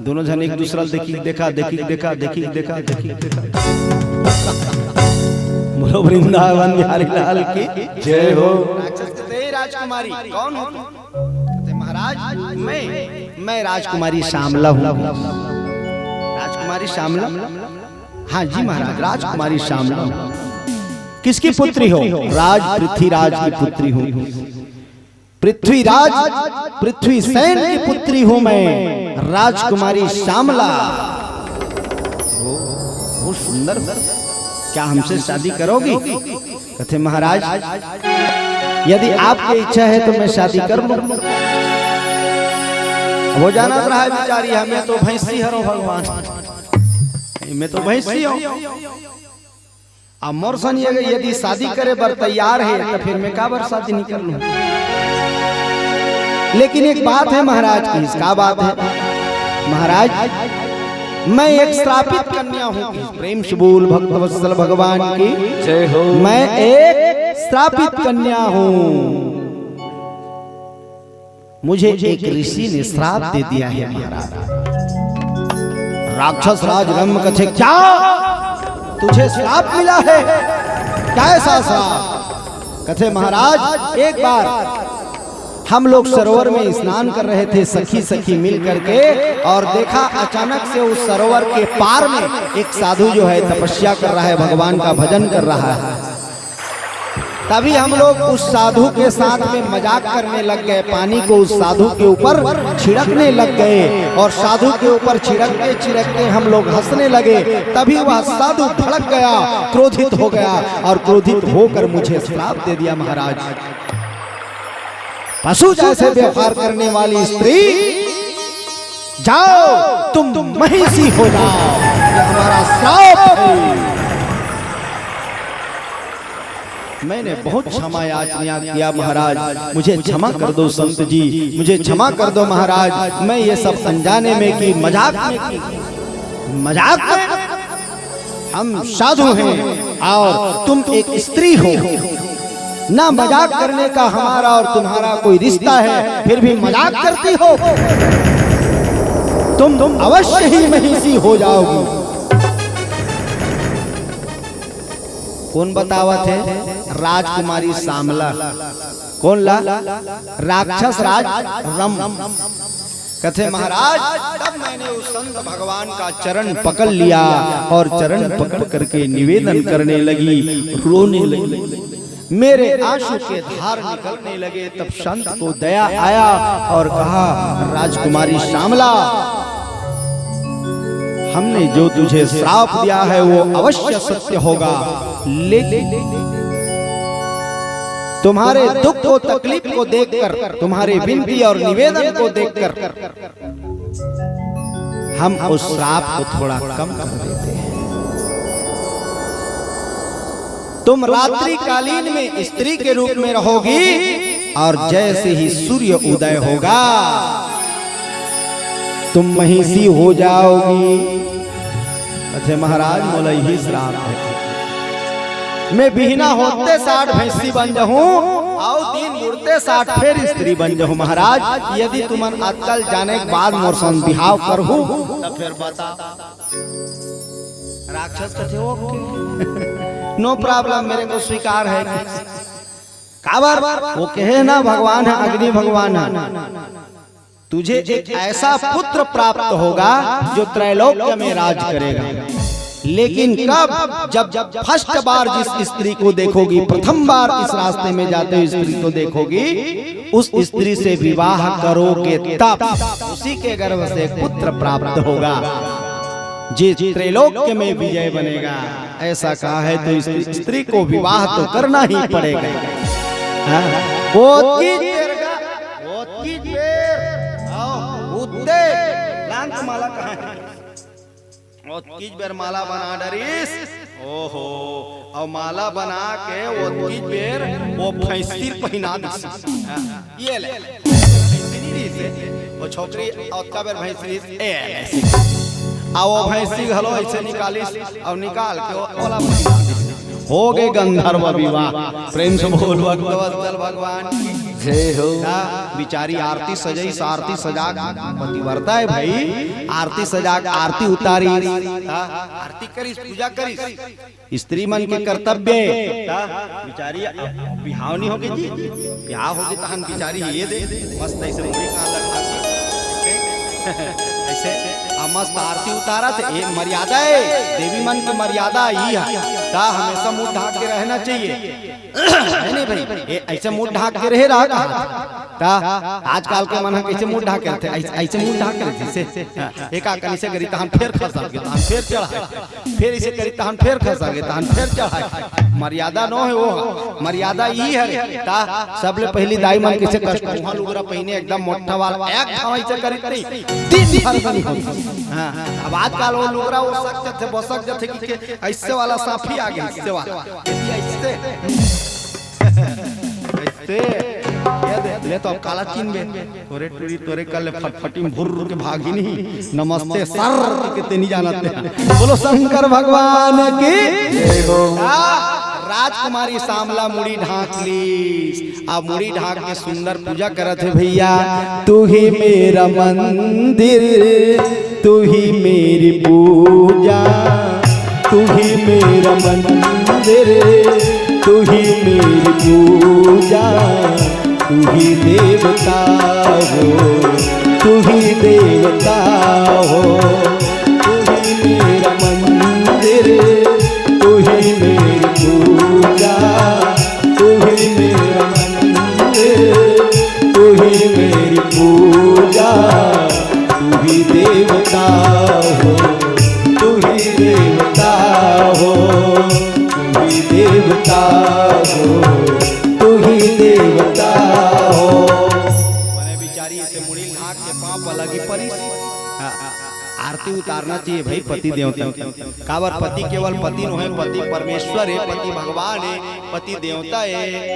दुनों झन एक दूसरा ल देखी देखा, देखी देखा, देखी देखा, देखी देखा। बोलो वृंदावन बिहारी लाल की जय हो। राक्षस कहते, "ए राजकुमारी, कौन हो तुम?" कहते, "महाराज, मैं, मैं राजकुमारी श्यामला हूँ।" राजकुमारी श्यामला? हाँ जी महाराज, राजकुमारी श्यामला हूँ। किसकी पुत्री हो? राज पृथ्वीराज की पुत्री हूँ। पृथ्वीराज, पृथ्वी सेन की पुत्री हूँ मैं, राजकुमारी श्यामला। ओ, बहुत सुंदर। क्या हमसे शादी करोगी? कहते, महाराज, यदि आपकी इच्छा है तो मैं शादी कर लूं। अब वो जानत रहा है बेचारी, हमें तो भैंसी हरो भगवान, मैं तो भैंसी हूँ। अब मोर सन ये यदि शादी करे बर तैयार है, तो फिर मैं काबर शादी नहीं कर लूं? लेकिन एक बात है महाराज की, इसका बात है महाराज, मैं एक श्रापित कन्या हूँ। प्रेम से बोल भक्त वत्सल भगवान की जय हो। मैं एक श्रापित कन्या हूँ। मुझे एक ऋषि ने श्राप दे दिया है महाराज। राक्षस राज रंभ कथे, क्या तुझे श्राप मिला है? क्या ऐसा श्राप? कथे, महाराज, एक बार हम लोग सरोवर में स्नान कर रहे थे, सखी सखी मिल करके, और देखा अचानक से उस सरोवर के पार में एक साधु जो है तपस्या कर रहा है, भगवान का भजन कर रहा है। तभी हम लोग उस साधु के साथ में मजाक करने लग गए, पानी को उस साधु के ऊपर छिड़कने लग गए और साधु के ऊपर छिड़कते छिड़कते हम लोग हंसने लगे। तभी वह साधु भड़क गया, क्रोधित हो गया और क्रोधित होकर मुझे श्राप दे दिया महाराज। पशु जैसे व्यवहार करने वाली स्त्री, जाओ तुम महिषी हो जाओ, यह हमारा श्राप है। मैंने बहुत क्षमा याचना किया महाराज, मुझे क्षमा कर दो संत जी, मुझे क्षमा कर दो महाराज, मैं ये सब अनजाने में की, मजाक में की, मजाक में। हम साधु हैं और तुम एक स्त्री हो, ना मजाक करने का हमारा और तुम्हारा कोई रिश्ता है, फिर भी मजाक करती हो। तुम, तुम अवश्य ही महिषी हो जाओगी। कौन बतावत है? राजकुमारी श्यामला। कौन ला? राक्षस राज रंभ। कथे महाराज, तब मैंने उस संत भगवान का चरण पकड़ लिया और चरण पकड़ करके निवेदन करने लगी, रोने लगी। मेरे आंसू के धार निकलने लगे। तब संत को दया आया और कहा, राजकुमारी श्यामला, हमने जो तुझे श्राप दिया है वो अवश्य सत्य होगा, लेकिन तुम्हारे दुख को, तकलीफ को देखकर, तुम्हारे विनती और निवेदन को देखकर हम उस श्राप को थोड़ा कम कर देते हैं। तुम रात्रिकालीन में स्त्री के रूप में रहोगी और जैसे ही सूर्य उदय होगा, तुम महिषी हो जाओगी। कथे महाराज, मोला इही श्राप हे, मैं बिहना होते साठ भैंसी बन जाहूं, अउ दिन बुड़ते साठ फेर स्त्री बन जाहूं। महाराज, यदि तुमन अतका ल जाने के बाद मोर संग बिहाव करहू, त फेर बता। राक्षस कथे, "ओके, नो प्रॉब्लम, मेरे को स्वीकार है।" काबर? वो कहे ना, भगवान हे, अग्नि भगवान हे, तुझे एक ऐसा पुत्र प्राप्त होगा जो त्रैलोक्य में राज करेगा। लेकिन कब? जब, जब फर्स्ट बार जिस स्त्री को देखोगी, प्रथम बार इस रास्ते में जाते हुए स्त्री को देखोगी, उस स्त्री से विवाह करोगे, तब उसी के गर्भ से पुत्र प्राप्त होगा, जिस त्रैलोक्य में विजय बनेगा। ऐसा कहा है तो इस स्त्री को विवाह तो करना ही पड़ेगा। हाँ? ओतकी बेर गा, ओतकी बेर, आओ, उद्दे, लांग माला कहाँ हे? ओतकी बेर माला बना डरिस। ओहो, अउ माला बना के ओतकी बेर वो भैंसी पहिना दिस। हाँ, ये ले। वो छोकरी ओतका बेर भैंसी, ए ले। आ वो भैंसी घलो ऐसे निकालिस, अउ निकाल के वो, ओला पहिना दिस। हो गे गंधर्व विवाह। प्रेम से बोल भक्तवत्सल भगवान की। जय हो। का बिचारी आरती सजाइस, आरती सजा के, पतिव्रता हे भाई, आरती सजा के आरती उतारिस, का आरती करिस, पूजा करिस। स्त्री मन के कर्तव्य हे। का बिचारी अब बिहाव नइ होगे जी, बिहाव होगे तहन बिचारी ये दे, मस्त ऐसे मुड़ी कान लटका के, ऐसे, आ मस्त आरती उतारत हे, एक मर्यादा हे, देवी मन के मर्यादा इही हे। का हमेशा मुंह ढांक के रहना चाहिए। हे नहीं भाई, ए, ऐसे मुंह ढांक के रहे रहा कहाँ? का आजकल के मन ह कैसे मुंह ढांक के रहिथे? ऐसे, ऐसे मुंह ढांक के रहिथे, ऐसे। हाँ, एक आकनी से करी तहन फेर खसक गे, तहन फेर चढ़ा, फेर इसे करी तहन फेर खसक गे, तहन फेर चढ़ा। मर्यादा नो हे वो, मर्यादा इही हे। का सबले पहिली दाई मन कैसे कस-, उहाँ लुगरा पहिने एकदम मोट्ठा वाला, एक ठाव ऐसे करी नहीं, दिन भर बनी होती। हाँ, अब आजकल वो लुगरा वो सक जथे, बसक जथे कि के ऐसे वाला साफी आगे, ऐसे वाला। यदि ऐसे, ऐसे, ये दे, ले तो अब काला चिन्हबे। तोरे टूरी, तोरे कल ले फटफटी में भुर्र के भागी नहीं। नमस्ते सर के ते नहीं जानत हे। बोलो शंकर भगवान की। जय हो। आ, राजकुमारी सामला मुड़ी ढांक लीस। अब मुड़ी ढांक के सुंदर पूजा करत हे भैया। तू ही मेरा मंदिर, तू ही मेरी पूजा, तू ही मेरा मंदिर, तू ही मेरी पूजा, तू ही देवता हो, तू ही देवता हो, तू ही मेरा मंदिर, तू ही मेरी पूजा, तू ही मेरा मंदिर, तू ही मेरी पूजा, तू ही देवता हो, तू ही देवता हो, तू ही देवता हो, तू ही देवता हो। मने बिचारी से मुड़ी ढांक के पांव पलगी परिस। हाँ, आरती उतारना चाहिए भाई पति देवता। काबर पति केवल पति नोहे, पति परमेश्वर हे, पति भगवान हे, पति देवता हे।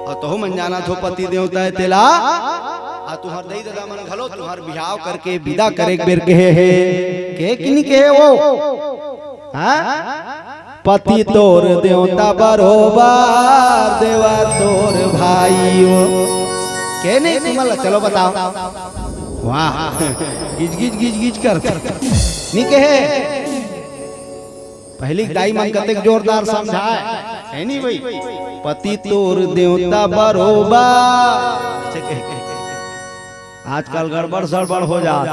अउ तहू मन जानत हो पति देवता हे तेला। अउ तुंहर दई ददा मन घलो तुंहर बिहाव करके बिदा करे के बेर कहे हे, कहे कि नहीं कहे वो? हाँ? पति तोर देवता बरोबर, देवर तोर भाई हो। कहे नहीं तुमन ला, चलो बताओ। वाह, गिज गिज गिज गिज कर नहीं कहे। पहिली के दाई मन कतेक जोरदार समझाय, हे नहीं भाई? पति तोर देवता बरोबर। ऐसे कह के। आजकल गड़बड़ सड़बड़ हो जात।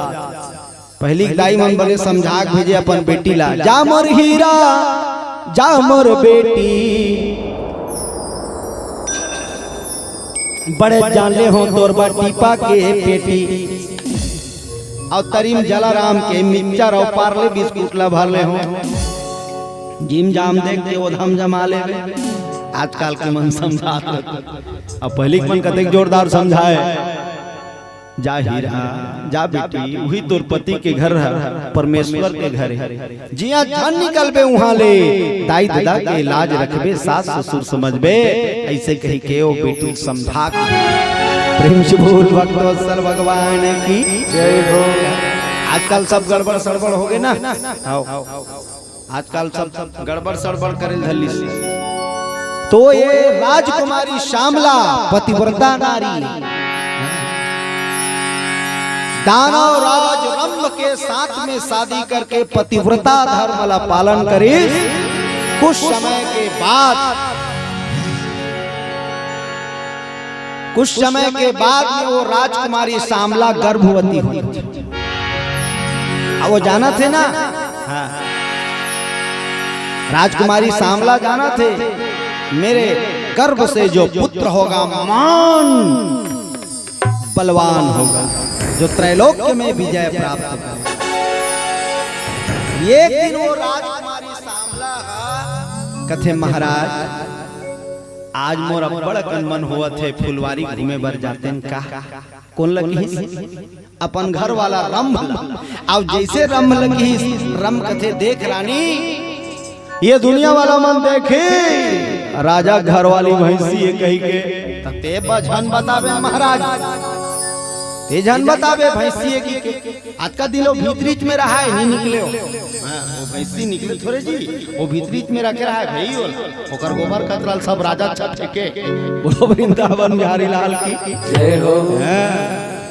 पहिली के दाई मन बने समझा के भेजे अपन बेटी ला, जा मोर हीरा, जा मोर बेटी, बड़े जान ले हो तोर बर टीपा के पेटी। अउ तरी म जलाराम के मिक्सचर अउ पार्ले बिस्कुट ला भर ले हो। जिम जाम देख के ओधम जमा लेबे। आजकल के मन समझात। अब पहिली के मन कतेक जोरदार समझाय। जा हीरा, जा बेटी, उही तोर पति के घर ह, परमेश्वर के घर हे। जिहां झन निकलबे उहां ले, दाई ददा के लाज रखबे, सास ससुर समझबे, ऐसे कहि के ओ बेटी समझा के। प्रेम से बोल भक्तवत्सल भगवान की जय हो। आजकल सब गड़बड़ सड़बड़ हो गए ना। हाँ, आजकल सब गड़बड़ सड़बड़ करे धरलिस। तो ये राजकुमारी श्यामला पतिव्रता नारी, दानव राज रंभ के साथ में शादी करके पतिव्रता धर्म ला पालन करिस। कुछ समय के बाद कुछ समय के बाद में वो राजकुमारी श्यामला गर्भवती हुई। अब वो जानथे ना, हाँ। राजकुमारी श्यामला जानथे, मेरे गर्भ से जो पुत्र होगा, महान बलवान होगा, जो त्रैलोक्य में विजय प्राप्त करेगा। एक दिन वो राजकुमारी श्यामला कथे, महाराज, आज मोर अब्बड़ अकन मन होवत हे, फुलवारी घूमे बर जातेन का? कोन ल किहिस? अपन घर वाला रंभ ल। अब जइसे रंभ ल किहिस, रंभ कथे, देख रानी, ये दुनिया वाला मन देखे, राजा घर वाली भैंसी हे कहिके, त ते ब झन बताबे महाराज, ते झन बताबे भैंसी हे कहिके। अतका दिन वो भीतरीच में रहा हे, नहीं निकले हो। हाँ, वो भैंसी निकली थोरे जी, वो भीतरीच में रखे रहा हे भाई। वो ओकर गोबर कचरा ल सब राजा छत फेंके। बोलो वृंदावन बिहारी लाल की। जय हो। हाँ,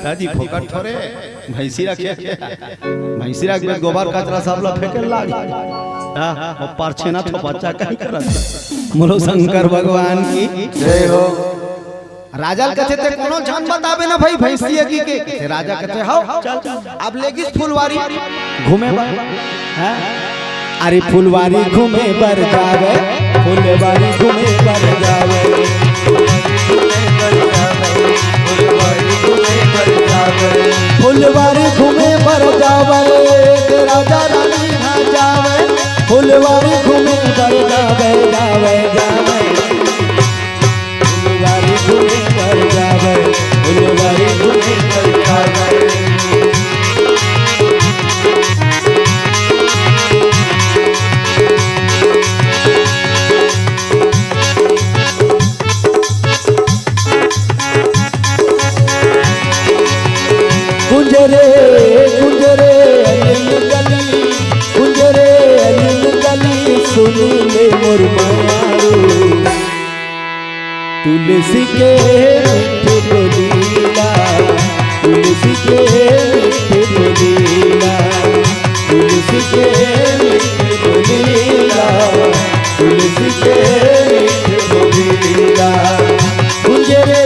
दादी फोकट थोरे, भैंसी रखे। भैंसी रख के गोबर कचरा सब ला फेंके लाग। हाँ, वो पार छेना तो बच्चा कहीं करत। बोलो शंकर भगवान की। जय हो। राजा ल कथे, ते कोनो झन बताबे ना भाई, भैंसी हे कहिके। ते राजा कथे, हव, चल। अब लेगिस फुलवारी घूमे बर। हाँ? अरे फुलवारी घूमे बर जावे, फुलवारी घूमे बर जावे, फुलवारी घूमे बर जावे, राजा रानी ना जावे, फुलवारी घूमे बर जावे, जावे, जावे। फुलवारी घूमे बर जावे, फुलवारी घूमे बर जावे। कुंजरे, कुंजरे, अलिंग गली, कुंजरे, अलिंग गली, सुन ले मोर मारू। तुलसी के मीठ बोलीला, तुलसी के मीठ बोलीला, तुलसी के मीठ बोलीला, तुलसी के मीठ बोलीला। गुंजे रे,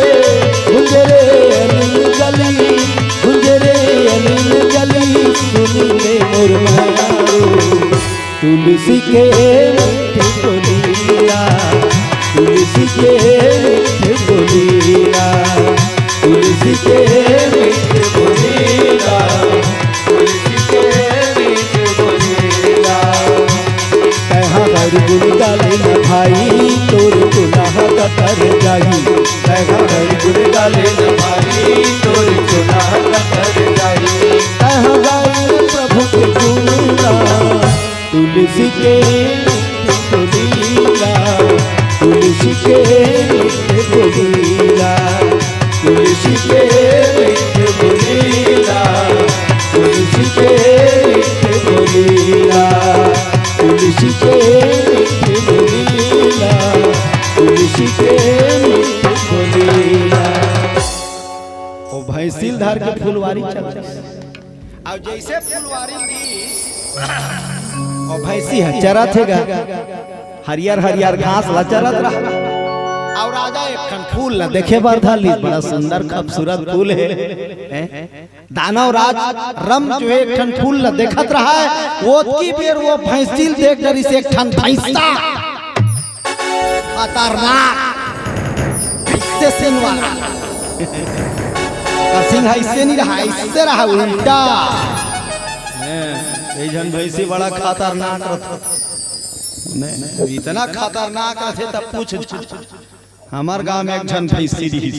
गुंजे रे अनिल गली, गुंजे रे अनिल गली, सुन ले मोर मारू। तुलसी के मीठ बोलीला, तुलसी के मीठ बोलीला, तुलसी के मीठ बोलीला, तुलसी के मीठ बोलीला। तैहा हर गुण गाले न भाई, तोर चुनाह कतर जाही। तैहा हर गुण गाले न भाई, तोर चुनाह कतर जाही। तैहा गाए प्रभु के गुण गा। तुलसी के मीठ बोलीला, तुलसी के मीठ बोलीला, तुलसी के मीठ बोलीला, तुलसी के मीठ बोलीला, तुलसी के मीठ बोलीला, तुलसी के मीठ बोलीला। ओ भैंसिल धर के फुलवारी चल। अउ जइसे फुलवारी ली, ओ भैंसी ह चरत हे गा, हरियर हरियर घास ला चरत रहा। अउ राजा एक ठन फूल ला देखे बर धर ली, बड़ा सुंदर खूबसूरत फूल हे। हैं? दानव राज रंभ जो हे एक ठन फूल ला देखत रहा हे, ओतकी बेर वो भैंसिल देख डरिस एक ठन भैंसा। खतरनाक, अइसे सींग वाला। ओकर सींग ह अइसे नइ रहा, अइसे रहा, उल्टा। हैं, ए झन भैंसी बड़ा खतरनाक रथे। नहीं, इतना खतरनाक रथे, तब पूछ झन। हमर गांव में एक झन भैंसी रिहिस।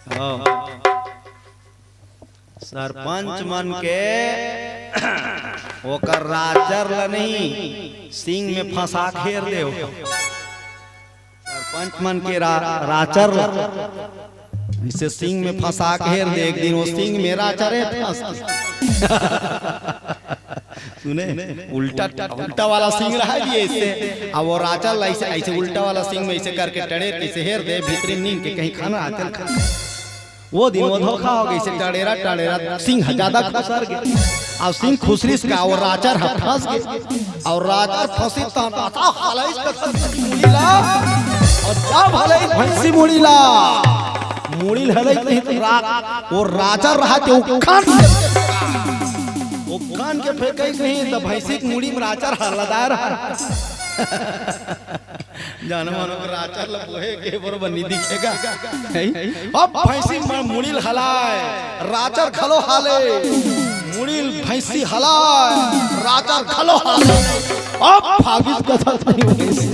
हाँ। सरपंच मन के ओकर राचर ल नहीं, सींग में फंसा घेर दे हो। सरपंच मन के रा-, राचर ल। इसे सींग में फंसा के हेर दे, एक दिन वो सींग में राचर हे फंस। सुने, उल्टा, उल्टा वाला सींग रहा जी ऐसे, अब वो राचर ला ऐसे, ऐसे उल्टा वाला सींग में ऐसे करके टड़ेर के ऐसे हेर दे, भीतरी नींद के कहीं खाना आते खा। वो दिन वो धोखा हो गई, इसे टड़ेरा, टड़ेरा सींग ज्यादा खुसर गए, और सींग खुसरिस का वो राचर ह फंस गए, और राचर फंसी त राचर हलइस कथस मुड़ी ला, और जब हलइस भैंसी मुड़ी ला, मुड़ी ल हलइस नहीं तो रा-, वो राचर रहा ते उखान के, उखान के फेंकइस नहीं तो भैंसी के मुड़ी में राचर ह लदाय रहा। जानो मानो के राचर ल बोहे के बरोबर नी दिखेगा। हैं? अब भैंसी म-, मुड़ी ल हलाय, राचर घलो हाले, मुड़ी ल भैंसी हलाय, राचर घलो हाले। अब भागिस कथस नहीं भैंसी।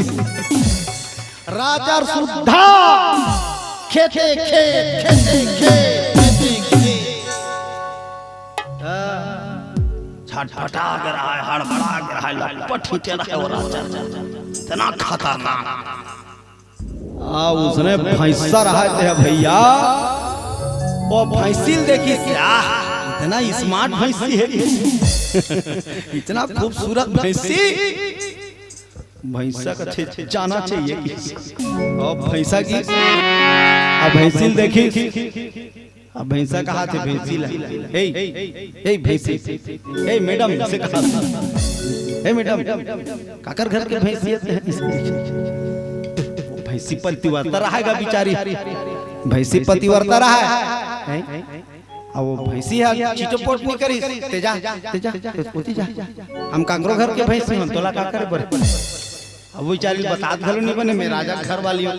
राचर सुद्धा खेते खेत, खेते खेत, खेते खेत। छटपटा के रहा है, हड़बड़ा के रहा है, लटपट ही के रहा है वो राचर। इतना खतरनाक। आ, उसने भैंसा रहा है भैया, वो भैंसी ल देखिस, आह, इतना स्मार्ट भैंसी है, इतना खूबसूरत भैंसी। भैंसा का छे-, जाना चाहिए। और भैंसा की, अब भैंसी ल देखिस, अब भैंसा कहाथे भैंसी ला, "ए, ए भैंसी, ए मैडम," से कहाथे, "ए मैडम, काकर घर के भैंसी हे?" भैंसी पतिव्रता रहा है गा बिचारी, भैंसी पतिव्रता रहा है। हैं? अब वो भैंसी ह चिटपोट नहीं करिस, "ते जा, ते जा, ते ओती जा, हम काकरो घर के भैंसी हन, तोला का करे बर?" अब वो बिचारी बतात घलो नहीं बने, मैं राजा घर वाली हूँ।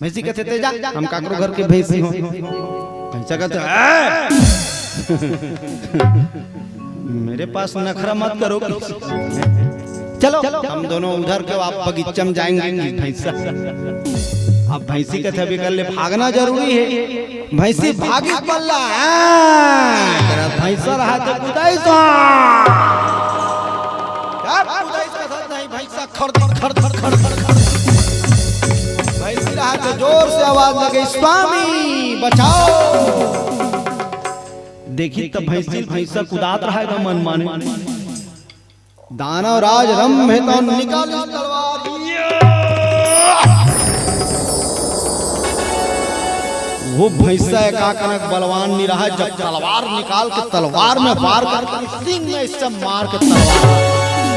भैंसी कथे, "ते जा, हम काकरो घर के भैंसी हो।" भैंसा कथे, "ए! मेरे पास नखरा मत करो।" चलो, हम दोनों उधर के आप बगीचा में जाएंगे। भैंसा, अब भैंसी कथे, "अभी कर ले, भागना जरूरी है।" भैंसी भागिस बल्ला, हाँ, तेरा भैंसा रहा तो कुदाई तो। क्या कुदाई तो नहीं, भैंसा खड़, खड़, खड़, खड़, खड़, खड़। भैंसी रहा तो जोर से आवाज लगे, "स्वामी, बचाओ।" देखी तब भैंसी, भैंसा कुदात रहा है मन माने। दानव राज रंभे तो निकालिस तलवार। वो भैंसा एकाकनक बलवान नहीं रहा, जब तलवार निकाल के तलवार में वार करके सींग में इससे मार के तलवार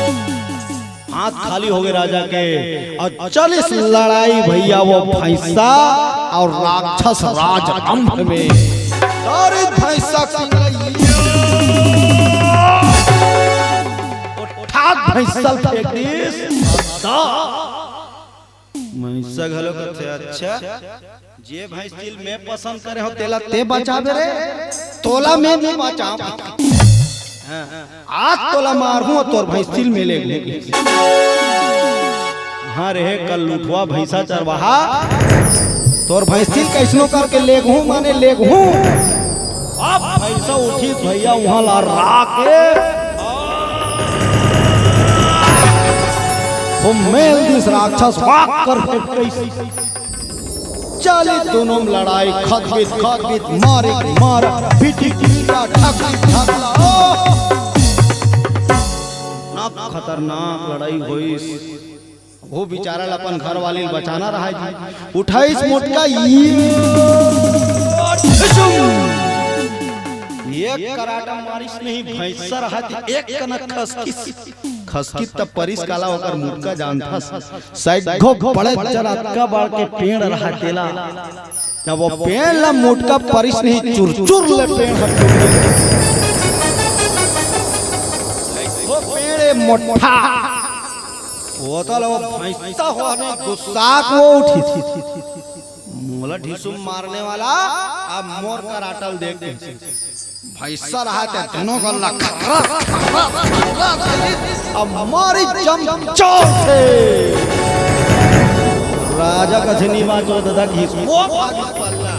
हाथ खाली हो गए राजा के। और चलिस लड़ाई भैया, वो भैंसा और राक्षस राज रंभ में। अरे भैंसा की लड़ाई। ठाक भैंसा फेंक दिस। भैंसा घलो कथे, "अच्छा, जे भैंसी ल मैं पसंद करे हो, तेला ते बचाबे रे, तोला मैं नहीं बचाऊं।" हाँ, आज तोला मारहूं, तोर भैंसी ल मैं ले लूं। हाँ रे, कल लुठवा भैंसा चरवाहा, तोर भैंसी ल कैसनो करके लेगहूं, माने लेगहूं। अब भैंसा उठिस भैया, उहां लहरा के वो मेल दिस राक्षस वाक कर फेंकइस। चली दोनों में लड़ाई, खदबित, खदबित, मारे, मार, पिटी, पीटा, ढकली, ढकला। ओ! ना खतरनाक लड़ाई होइस। वो बेचारा ला अपन घर वाली ल बचाना रहा जी। उठाइस मोटका, ये एक कराटा मारिस नहीं, भैंसा रहा थी, एक कनक खसकिस। खसकिस तब परिस काला ओकर मोटका जानथस। सैगो बड़े जन अतका बड़ के पेड़ रहा तेला। जब वो पेड़ ला मोटका परिस नहीं, चुरचुर ले पेड़ ह टूट गे। वो पेड़ ए मोटा। वो तो लो भैंसा हो ने गुस्सा को उठी। मोला ढिसुम मारने वाला, अब मोर कराटा ल देख। भैंसा रहा ते दोनों गल्ला खर्रा, खर्रा, खर्रा, अब मारी जम जोर से। राजा कथे नी बाचो दादा घिस। वो भागी पल्ला।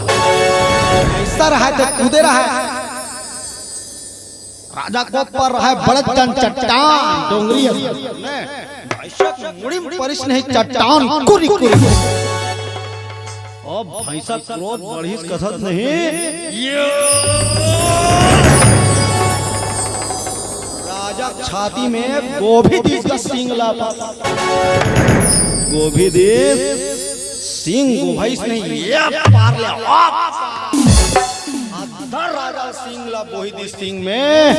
भैंसा रहा ते कूदे रहा। राजा को पर रहा बड़े चट्टान, डोंगरी है। भैंसा मुड़ी में परिस नहीं चट्टान, कुरी, कुरी। अब भैंसा क्रोध बढ़िस कसत नहीं। राजा छाती में गोभी दीस का सींग ला पा-, गोभी दीस सींग गोभैस नहीं, ये पार ले। अधर राजा सींग ला बोही दीस सींग में।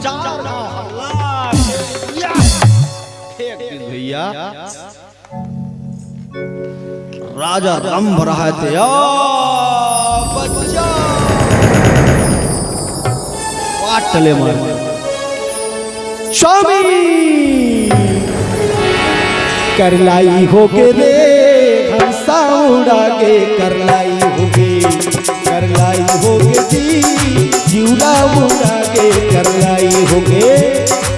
चार घाव हल्ला। या। फेंक दीस भैया। राजा रंभ रहा थे, आ, बच्चा। पाट ले मार। स्वामी करलाई होगे रे, हंसा उड़ा के करलाई होगे, करलाई होगे जी, जिउरा उड़ा के करलाई होगे,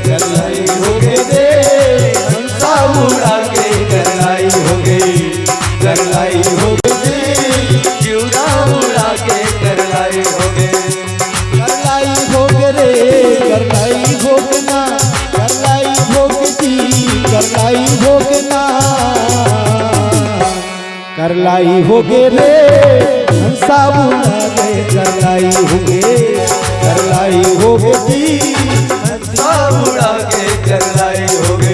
करलाई होगे रे, हंसा उड़ा के करलाई होगे, करलाई होगे जी, जिउरा उड़ा के करलाई होगे। करलाई होगे रे, करलाई होगे ना, करलाई होगे जी, करलाई होगे ना। करलाई होगे रे, हंसा उड़ा के करलाई होगे, करलाई होगे जी, हंसा उड़ा के करलाई होगे।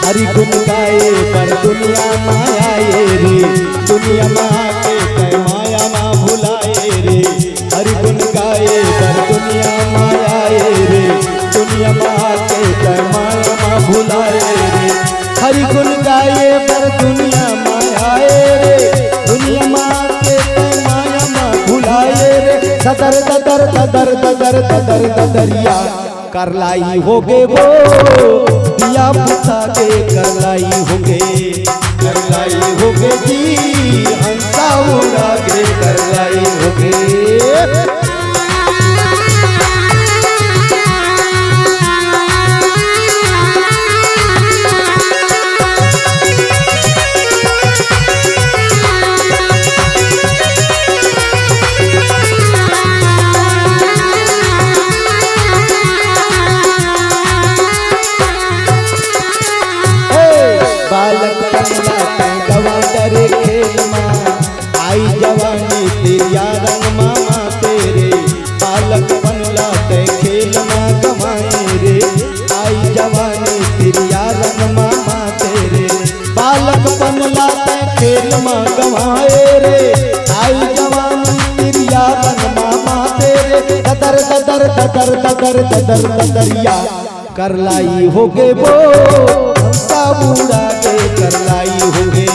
हरि गुण गाए बर दुनिया मा आए रे, दुनिया मा आके तै माया मा भुलाए रे। हरि गुण गाए बर दुनिया मा आए रे, दुनिया मा आके तै माया मा भुलाए रे। हरि गुण गाए बर दुनिया मा आए रे, दुनिया मा आके तै माया मा भुलाए रे। ददर ददर ददर ददर ददर ददरिया करलाई होगे वो, दिया बुता के करलाई होगे, करलाई होगे जी, हंसा उड़ा के करलाई होगे। हे, बालक बनला तैं गवा डरे खेल मा, आई जवानी तिरिया रंग मामा तेरे। बालक बनला तैं खेल मा गवाए रे, आई जवानी तिरिया रंग मामा तेरे। बालक बनला तैं खेल मा गवाए रे, आई जवानी तिरिया रंग मामा तेरे। ददर ददर ददर ददर ददर ददरिया करलाई होगे वो, हंसा उड़ा के करलाई होगे,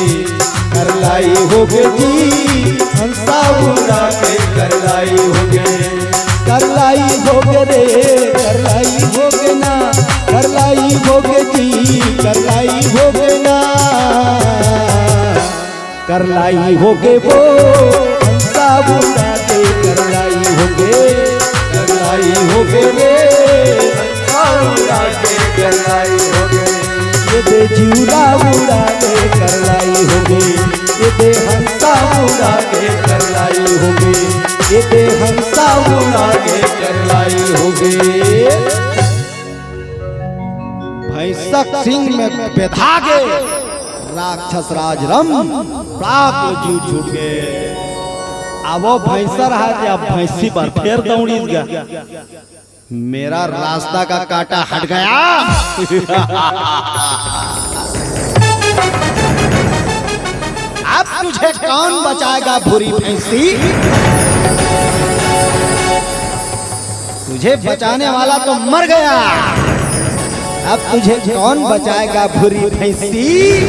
करलाई होगे जी, हंसा उड़ा के करलाई होगे। करलाई होगे रे, करलाई होगे ना, करलाई होगे जी, करलाई होगे ना। करलाई होगे वो, हंसा उड़ा के करलाई होगे, करलाई होगे रे, हंसा उड़ा के करलाई होगे। ये दे जिउरा उड़ा के करलाई होगे, ये दे हंसा उड़ा के करलाई होगे, ये दे हंसा उड़ा के करलाई होगे। भैंसक सिंग में बेधा गे राक्षस राज रंभ प्राप ले जीव छूट गे। अब वो भैंसा रहा कि अब भैंसी पर फेर दौड़ीस गा। मेरा रास्ता का कांटा हट गया। अब तुझे कौन बचाएगा भूरी भैंसी? तुझे बचाने वाला तो मर गया, अब तुझे कौन बचाएगा भूरी भैंसी?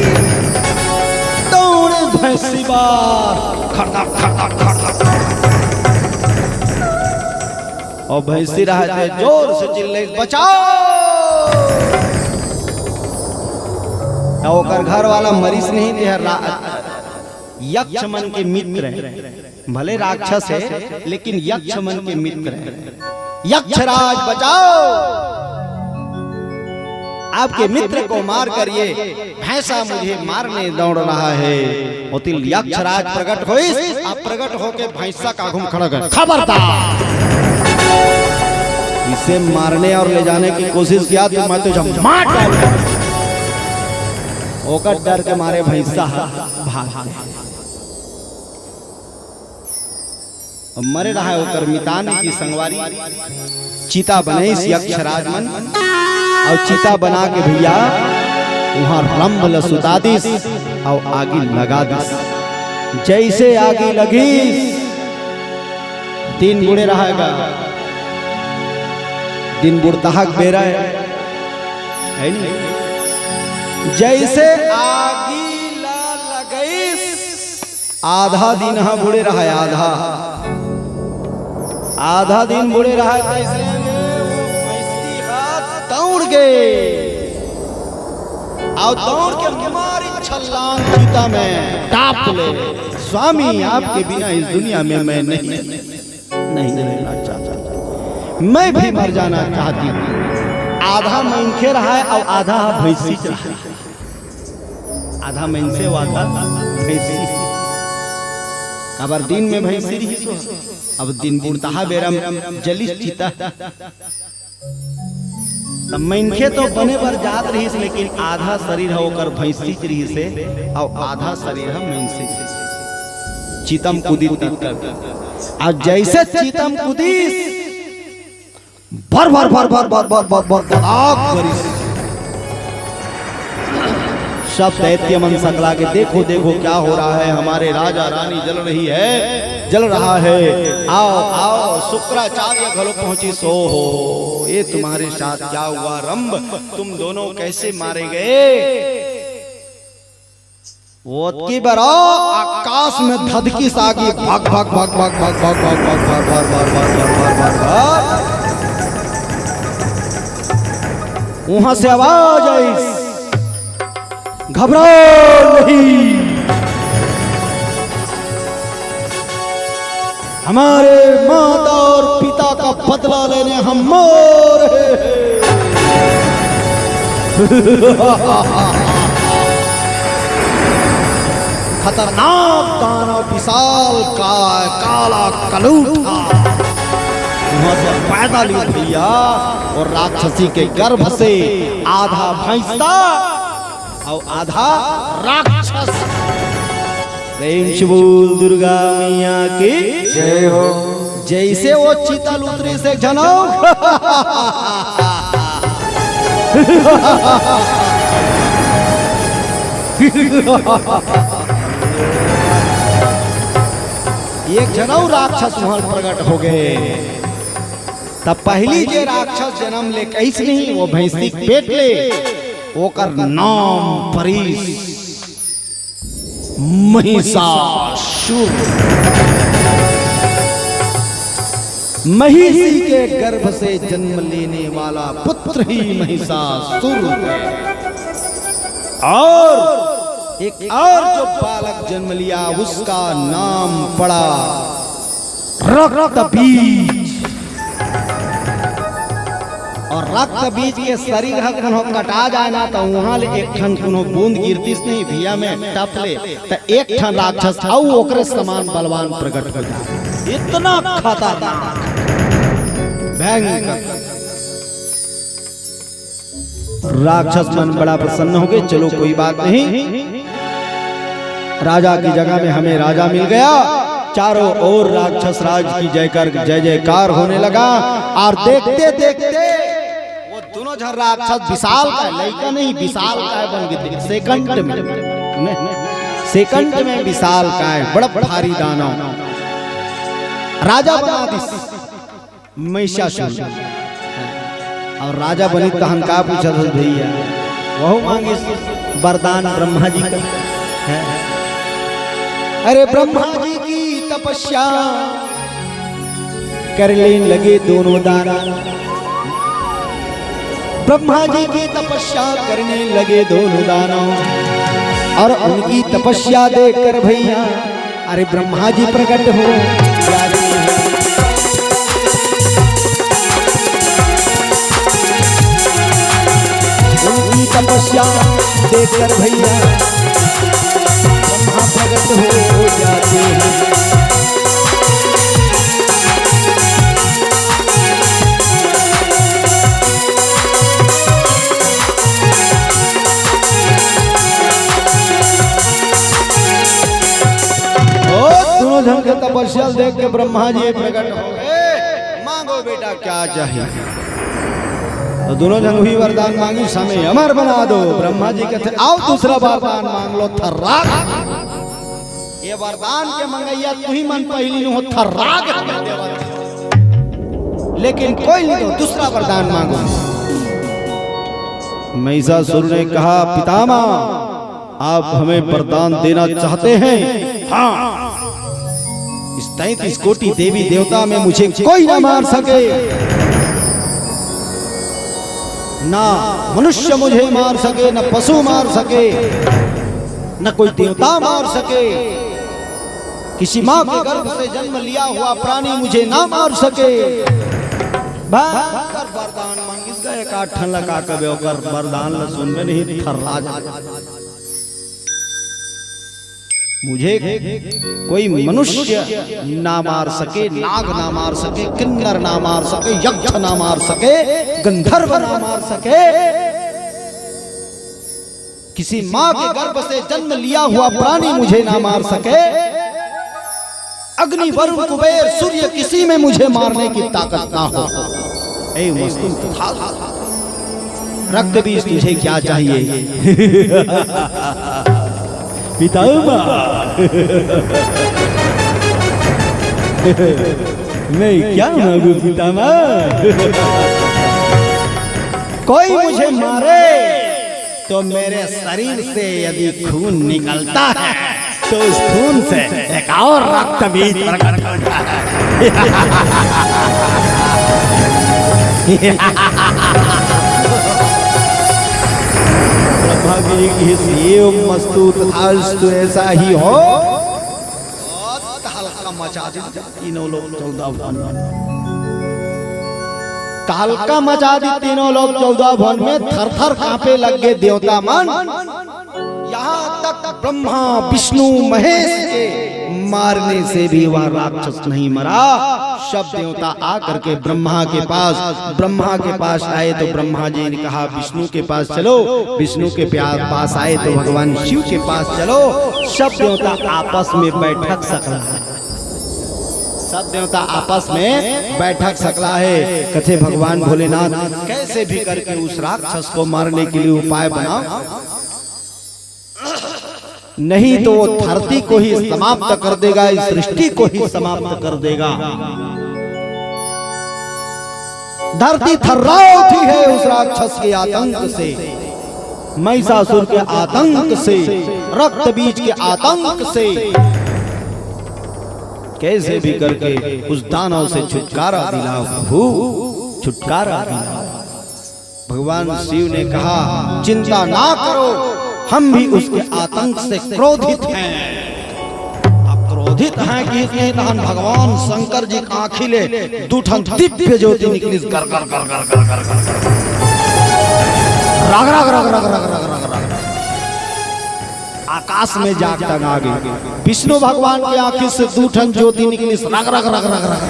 दौड़े भैंसी बार, खड़दड़, खड़दड़, खड़दड़। अउ भैंसी रहा थे जोर से चिल्ले, "बचाओ!" त ओकर घर वाला मरिस नहीं, ते हर रा-, यक्ष मन के मित्र हे। भले राक्षस है, लेकिन यक्ष मन के मित्र है। यक्षराज बचाओ, आपके मित्र को मारकर ये भैंसा मुझे मारने दौड़ रहा है। ओती ले यक्षराज प्रकट होइस, अब प्रकट होके भैंसा के आघू म खड़ा कर, खबरदार, इसे मारने और ले जाने की कोशिश किया तो मैं तुझे मार डालूंगा। ओकर डर के मारे भैंसा भाग गया। अब मरे रहा है ओकर मितान की संगवारी। चिता बनइस यक्षराज मन, अउ चिता बना के भैया उहाँ रंभ ल सुता दिस अउ आगी लगा दिस। जइसे आगी लगिस, दिन बुड़े रहा हे गा, दिन बुड़तहा के बेरा हे, हे नी? जइसे आगी ला लगइस, आधा दिन ह बुड़े रहा हे, आधा, आधा दिन बुड़े रहा हे, त अइसने में वो भैंसी ह दौड़ गे, अउ दौड़ के मारी छलांग चिता में टाप ले, स्वामी, आपके बिना इस दुनिया में मैं नहीं, नहीं रहना चाहता, मैं भी मर जाना चाहती हूँ। आधा मनखे रहा हे अउ आधा भैंसी रहा हे। आधा मइनसे अउ आधा भैंसी। काबर दिन में भैंसी रिहिस हो, अब दिन बुड़तहा बेरा म जलिस चिता। त मनखे तो बने बर जात रिहिस, लेकिन आधा शरीर ह ओकर भैंसी के रिहिस हे, अउ आधा शरीर ह मइनसे के रिहिस। चिता म कूदिस तब। अउ जइसे चिता म कूदिस, भर भर भर भर भर भर भर भर भर आग बरिस। सब दैत्य मन सकला के, "देखो, देखो, क्या हो रहा है? हमारे राजा रानी जल रही है, जल रहा है। आओ, आओ।" शुक्राचार्य घलो पहुंचिस। "ओहो, ये तुम्हारे साथ क्या हुआ रंभ? तुम दोनों कैसे मारे गए?" ओतकी बेरा आकाश में धधकिस आगी, भग, भग, भग। उहां से आवाज आइस, "घबराओ नहीं, हमारे माता और पिता का बदला लेने हम आ रहे हैं।" खतरनाक दानव विशालकाय काला कलूठा उहां से पैदा लिस भैया, अउ राक्षसी के गर्भ से आधा भैंसा अउ आधा राक्षस। प्रेम से बोल दुर्गा मैया की जय हो। जइसे ओ चिता ले उतरिस एक झन अउ एक झन अउ राक्षस उहां प्रकट हो गे। त पहिली जे राक्षस जनम ले कहिस नहीं, ओ भैंसी के पेट ले, ओकर नाम परिस महिषासुर। महिषी के गर्भ से जन्म लेने वाला पुत्र ही महिषासुर है। और एक और जो बालक जन्म लिया, उसका नाम पड़ा रक्त बीज। अउ रक्त बीज के शरीर ह कोनो कटा जाए ना, त उहां ले एक ठन कोनो बूंद गिरतिस नहीं भुइयां में टप ले, त एक ठन राक्षस अउ ओकरे समान बलवान प्रकट हो जाए। इतना खतरनाक, भयंकर। राक्षस मन बड़ा प्रसन्न हो गे, चलो कोई बात नहीं, राजा की जगह में हमें राजा मिल गया। चारों ओर राक्षस राज की जयकर, जय जयकार होने लगा। अउ देखते देखते वो दूनों झन राक्षस विशालकाय, लइका नहीं विशालकाय बन गे, सेकंड में, नहीं, सेकंड में विशालकाय, बड़ा भारी दानव राजा बना दिस। महिषासुर। अउ राजा बनिस तहन का पूछत हस भैया? वहू मांगिस वरदान ब्रह्मा जी का। हैं? अरे ब्रह्मा जी की तपस्या करने लगे दोनों दानव। ब्रह्मा जी की तपस्या करने लगे दोनों दानव। अउ उनकी तपस्या देखकर भैया अरे ब्रह्मा जी प्रकट हो जाते हैं। उनकी तपस्या देखकर भैया ब्रह्मा प्रकट हो जाते हैं। ओ, दोनों झन के तपस्या ल देख के ब्रह्मा जी प्रकट हो गए। मांगो बेटा, क्या चाहिए? तो दोनों झन वही वरदान मांगी, हमें अमर बना दो। ब्रह्मा जी कहते, आओ दूसरा वरदान मांग लो, थर्राग। ये वरदान के मंगैया तुही मन पहिली नु हो, थर्राग हमें देवत। लेकिन कोई नहीं, तो दूसरा वरदान मांगो। महिषासुर ने कहा, पितामह, आप हमें वरदान देना चाहते हैं? हाँ, इस तैंतीस कोटि देवी देवता में मुझे कोई ना मार सके, ना मनुष्य मुझे मार सके, ना पशु मार सके, ना कोई देवता मार सके, किसी माँ के गर्भ से जन्म लिया हुआ प्राणी मुझे ना मार सके। बस वरदान मांगिस गा, एक आठ ठन ला का कबे ओकर वरदान ला सुनबे नहीं, थर्रा जा। मुझे कोई मनुष्य ना मार सके, नाग ना मार सके, किन्नर ना मार सके, यक्ष ना मार सके, गंधर्व ना मार सके, किसी माँ के गर्भ से जन्म लिया हुआ प्राणी मुझे ना मार सके, अग्नि वरुण कुबेर सूर्य किसी में मुझे मारने की ताकत ना हो। ए मस्तूल तथा रक्त बीज, तुझे क्या चाहिए? पितामह, मैं क्या मांगू पितामह? कोई मुझे मारे तो मेरे शरीर से यदि खून निकलता है तो उस खून से एक और रक्त बीज प्रकट हो जाए। ब्रह्मा जी की, एवमस्तु तथास्तु, ऐसा ही हो। बहुत हल्का मचा दी तीनों लोग चौदह भुवन में। तहलका मचा दी तीनों लोग चौदह भुवन में, थर थर कांपे लग गे देवता मन। यहाँ तक ब्रह्मा, विष्णु, महेश के मारने से भी वह राक्षस नहीं मरा। सब देवता आ करके ब्रह्मा के पास, ब्रह्मा के पास आए तो ब्रह्मा जी ने कहा, विष्णु के पास चलो। विष्णु के प्या-, पास आए तो भगवान शिव के पास चलो। सब देवता आपस में बैठक सकला है। सब देवता आपस में बैठक सकला है। कथे भगवान भोलेनाथ, कैसे भी करके उस राक्षस को मारने के लिए उपाय बनाओ, नहीं तो वो धरती को ही समाप्त कर देगा, इस सृष्टि को ही समाप्त कर देगा। धरती थर्रा उठी है उस राक्षस के आतंक से, महिषासुर के आतंक से, रक्त बीज के आतंक से। कैसे भी करके उस दानव से छुटकारा दिलाओ प्रभु, छुटकारा दिलाओ। भगवान शिव ने कहा, चिंता ना करो, हम भी उसके आतंक से क्रोधित हैं। अब क्रोधित हैं कि इसने तहन भगवान शंकर जी के आँखी ले दू ठन दिव्य ज्योति निकलिस, कर कर कर कर कर कर कर कर। रग रग रग रग रग रग रग रग। आकाश में जाग टंगा गे। विष्णु भगवान के आँखी से दू ठन ज्योति निकलिस, रग रग रग रग रग।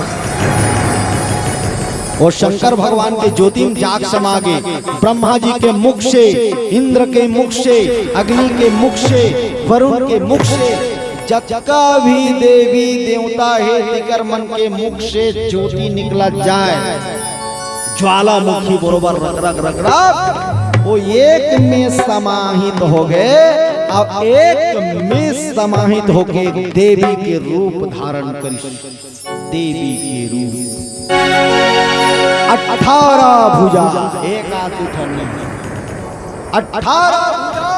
और शंकर भगवान के ज्योति में जाग समा गे। ब्रह्मा जी के मुख से, इंद्र के मुख से, अग्नि के मुख से, वरुण के मुख से, जतका भी देवी देवता हे, तिकर मन के मुख से ज्योति निकला जाए। ज्वालामुखी बरोबर रग रग रग रग, वो एक में समाहित हो गए, अब एक में समाहित होके देवी के रूप धारण करिस। देवी के रूप, अठारह भुजा, एक आदमी ठन नहीं, अठारह भुजा,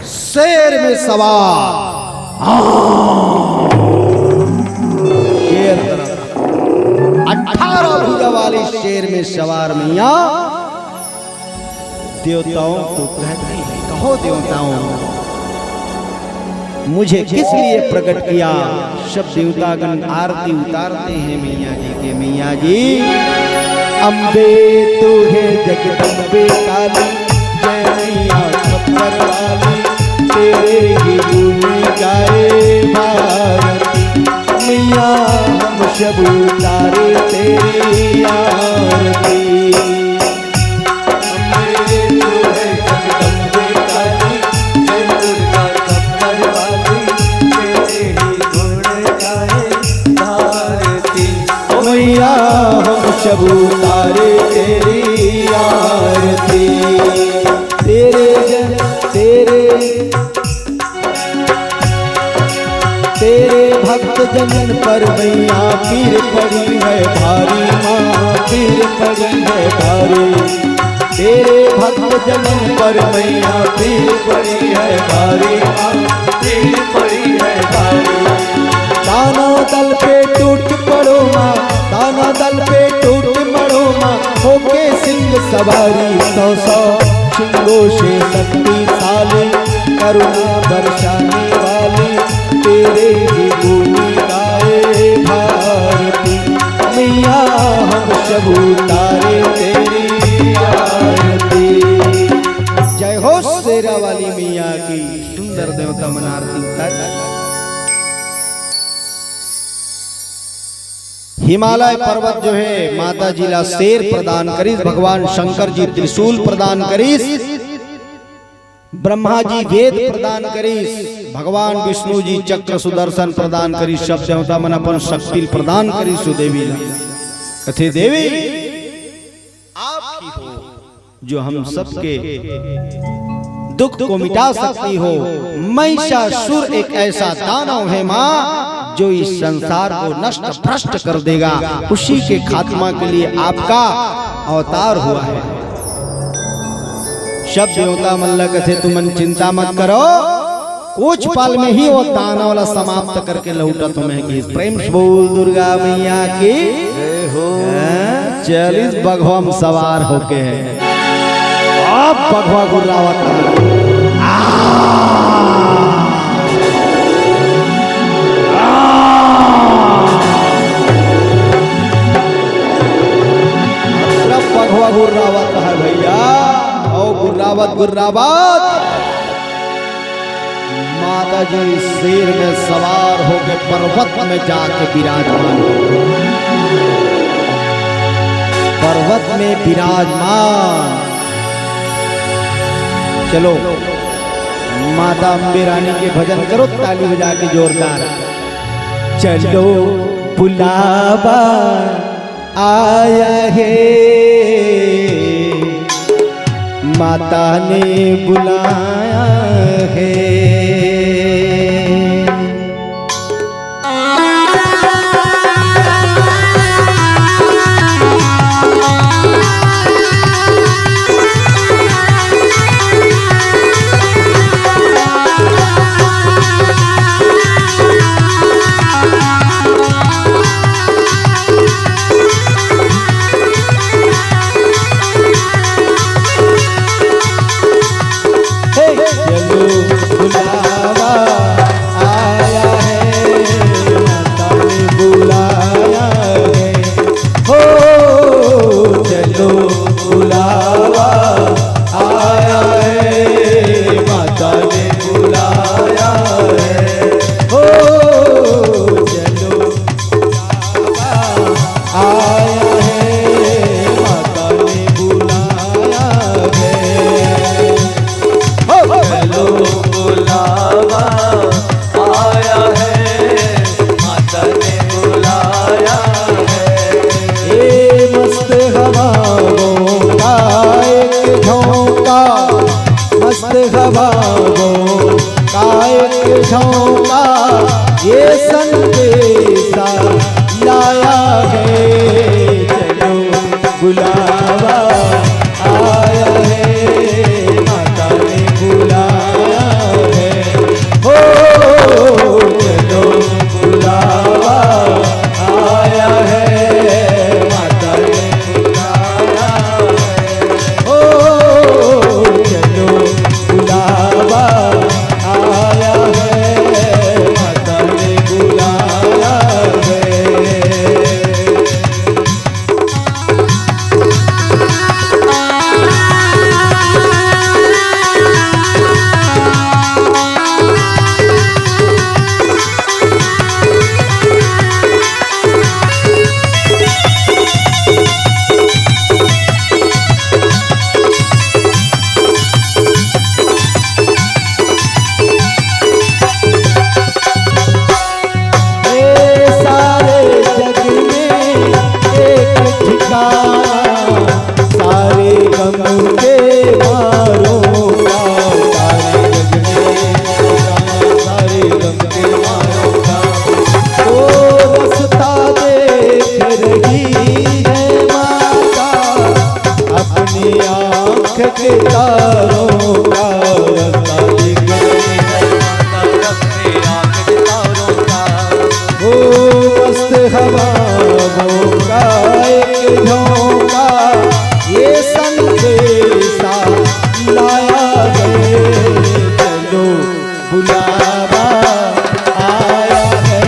शेर में सवार। हाँ। शेर तरह। अठारह भुजा वाली शेर में सवार मैया देवताओं को कहती है, कहो देवताओं, मुझे किस लिए प्रकट किया। सब देवतागण आरती उतारते हैं मैया जी के। मैया जी, अम्बे तू है जगदम्बे काली, जय मैया खप्पर वाली, तेरे ही गुण गाए भारती। मैया हम सब उतारे तेरी आरती। अम्बे तू है जगदम्बे काली, जय दुर्गा खप्पर वाली, तेरे ही गुण गाए भारती। ओ मैया हम सब उतारे तेरी आरती। तेरे जन, तेरे तेरे भक्त जनन पर मैया पीर पड़ी है भारी माँ, पीर पड़ी है भारी। तेरे भक्त जनन पर मैया पीर पड़ी है भारी माँ, पीर पड़ी है भारी। ताना दल पे टूट पड़ो माँ, ताना दल पे टूट पड़ो माँ, होके सिंह सवारी। सौ सौ सिंगों से शक्तिशाली, करुणा बरसाने वाली, तेरे ही गुण गाए भारती। मैया हम सब उतारे तेरी आरती। जय हो शेरा वाली मैया की। सुंदर देवता मन आरती उतार। हिमालय पर्वत जो है माता जी ला शेर प्रदान करिस, भगवान शंकर जी त्रिशूल प्रदान करिस, ब्रह्मा जी वेद प्रदान करिस, भगवान विष्णु जी चक्र सुदर्शन प्रदान करिस, सब देवता मन अपन शक्ति प्रदान करिस ओ देवी ला। कथे देवी आप ही हो जो हम सबके दुख को मिटा सकती हो। महिषासुर एक ऐसा दानव है माँ, जो इस संसार को नष्ट भ्रष्ट कर देगा। उसी के खात्मा के लिए आपका अवतार हुआ है। सब देवता मन ला कथे, तुमन चिंता मत करो, कुछ पल में ही वो दानव ला समाप्त करके लौटत हों मैं। कि प्रेम से बोल दुर्गा मैया की। जय हो। हैं? चलिस बघवा म सवार होके। अब बघवा गुर्रावत हे। आ! आ! अब बघवा गुर्रावत हे भैया। ओ गुर्रावत गुर्रावत माता जी शेर में सवार होके पर्वत में जाके विराजमान हो, पर्वत में विराजमान। चलो माता अम्बे रानी के भजन करो, ताली बजा के जोरदार। चलो बुलावा आया है, माता ने बुलाया है। तारों का रास्ता दिख रही है, माता रस्ते आके तारों का। वो मस्त हवाओं का एक झोंका, ये संदेशा लाया है। चलो, बुलावा आया है,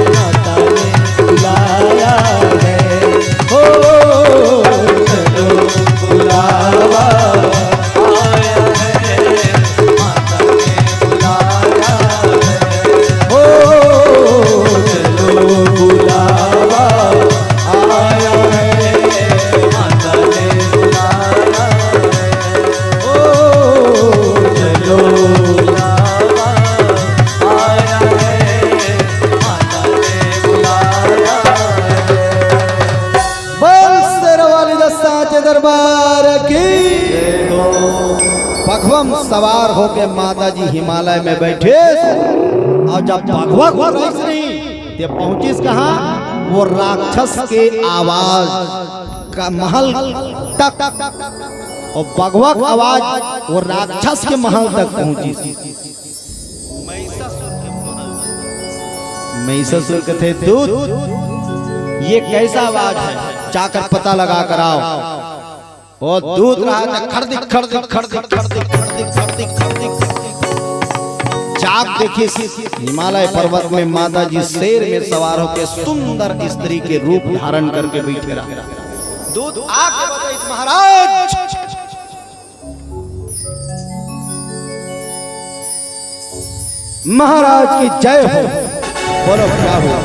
माता ने बुलाया है। हो, चलो, बुलावा आया है, माता ने बुलाया है। हो, चलो, बुलावा आया है, माता ने बुलाया है। ओ, चलो, बुलावा आया है, माता ने बुलाया है। बोल शेर वाली दस्ता के दरबार की। बघवा म सवार होके माता जी हिमालय में बैठे, अउ जब बघवा म रहिस नहीं, ते पहुंचिस कहां? वो राक्षस के आवाज का महल तक। अउ बघवा के आवाज वो राक्षस के महल तक पहुंचिस। महिषासुर कथे, "दूत, ये कैसा आवाज है? जाकर पता लगा कर आओ।" वो दूत रहा था, खड़दिक, खड़दिक, खड़दिक, खड़दिक, खड़दिक, खड़दिक, खड़दिक, खड़दिक। जाग देखिस, हिमालय पर्वत में माता जी शेर में सवार होकर सुंदर स्त्री के रूप धारण करके बैठे रहा। दूत आके बताइस, महाराज, महाराज की जय हो। बोलो, क्या हुआ?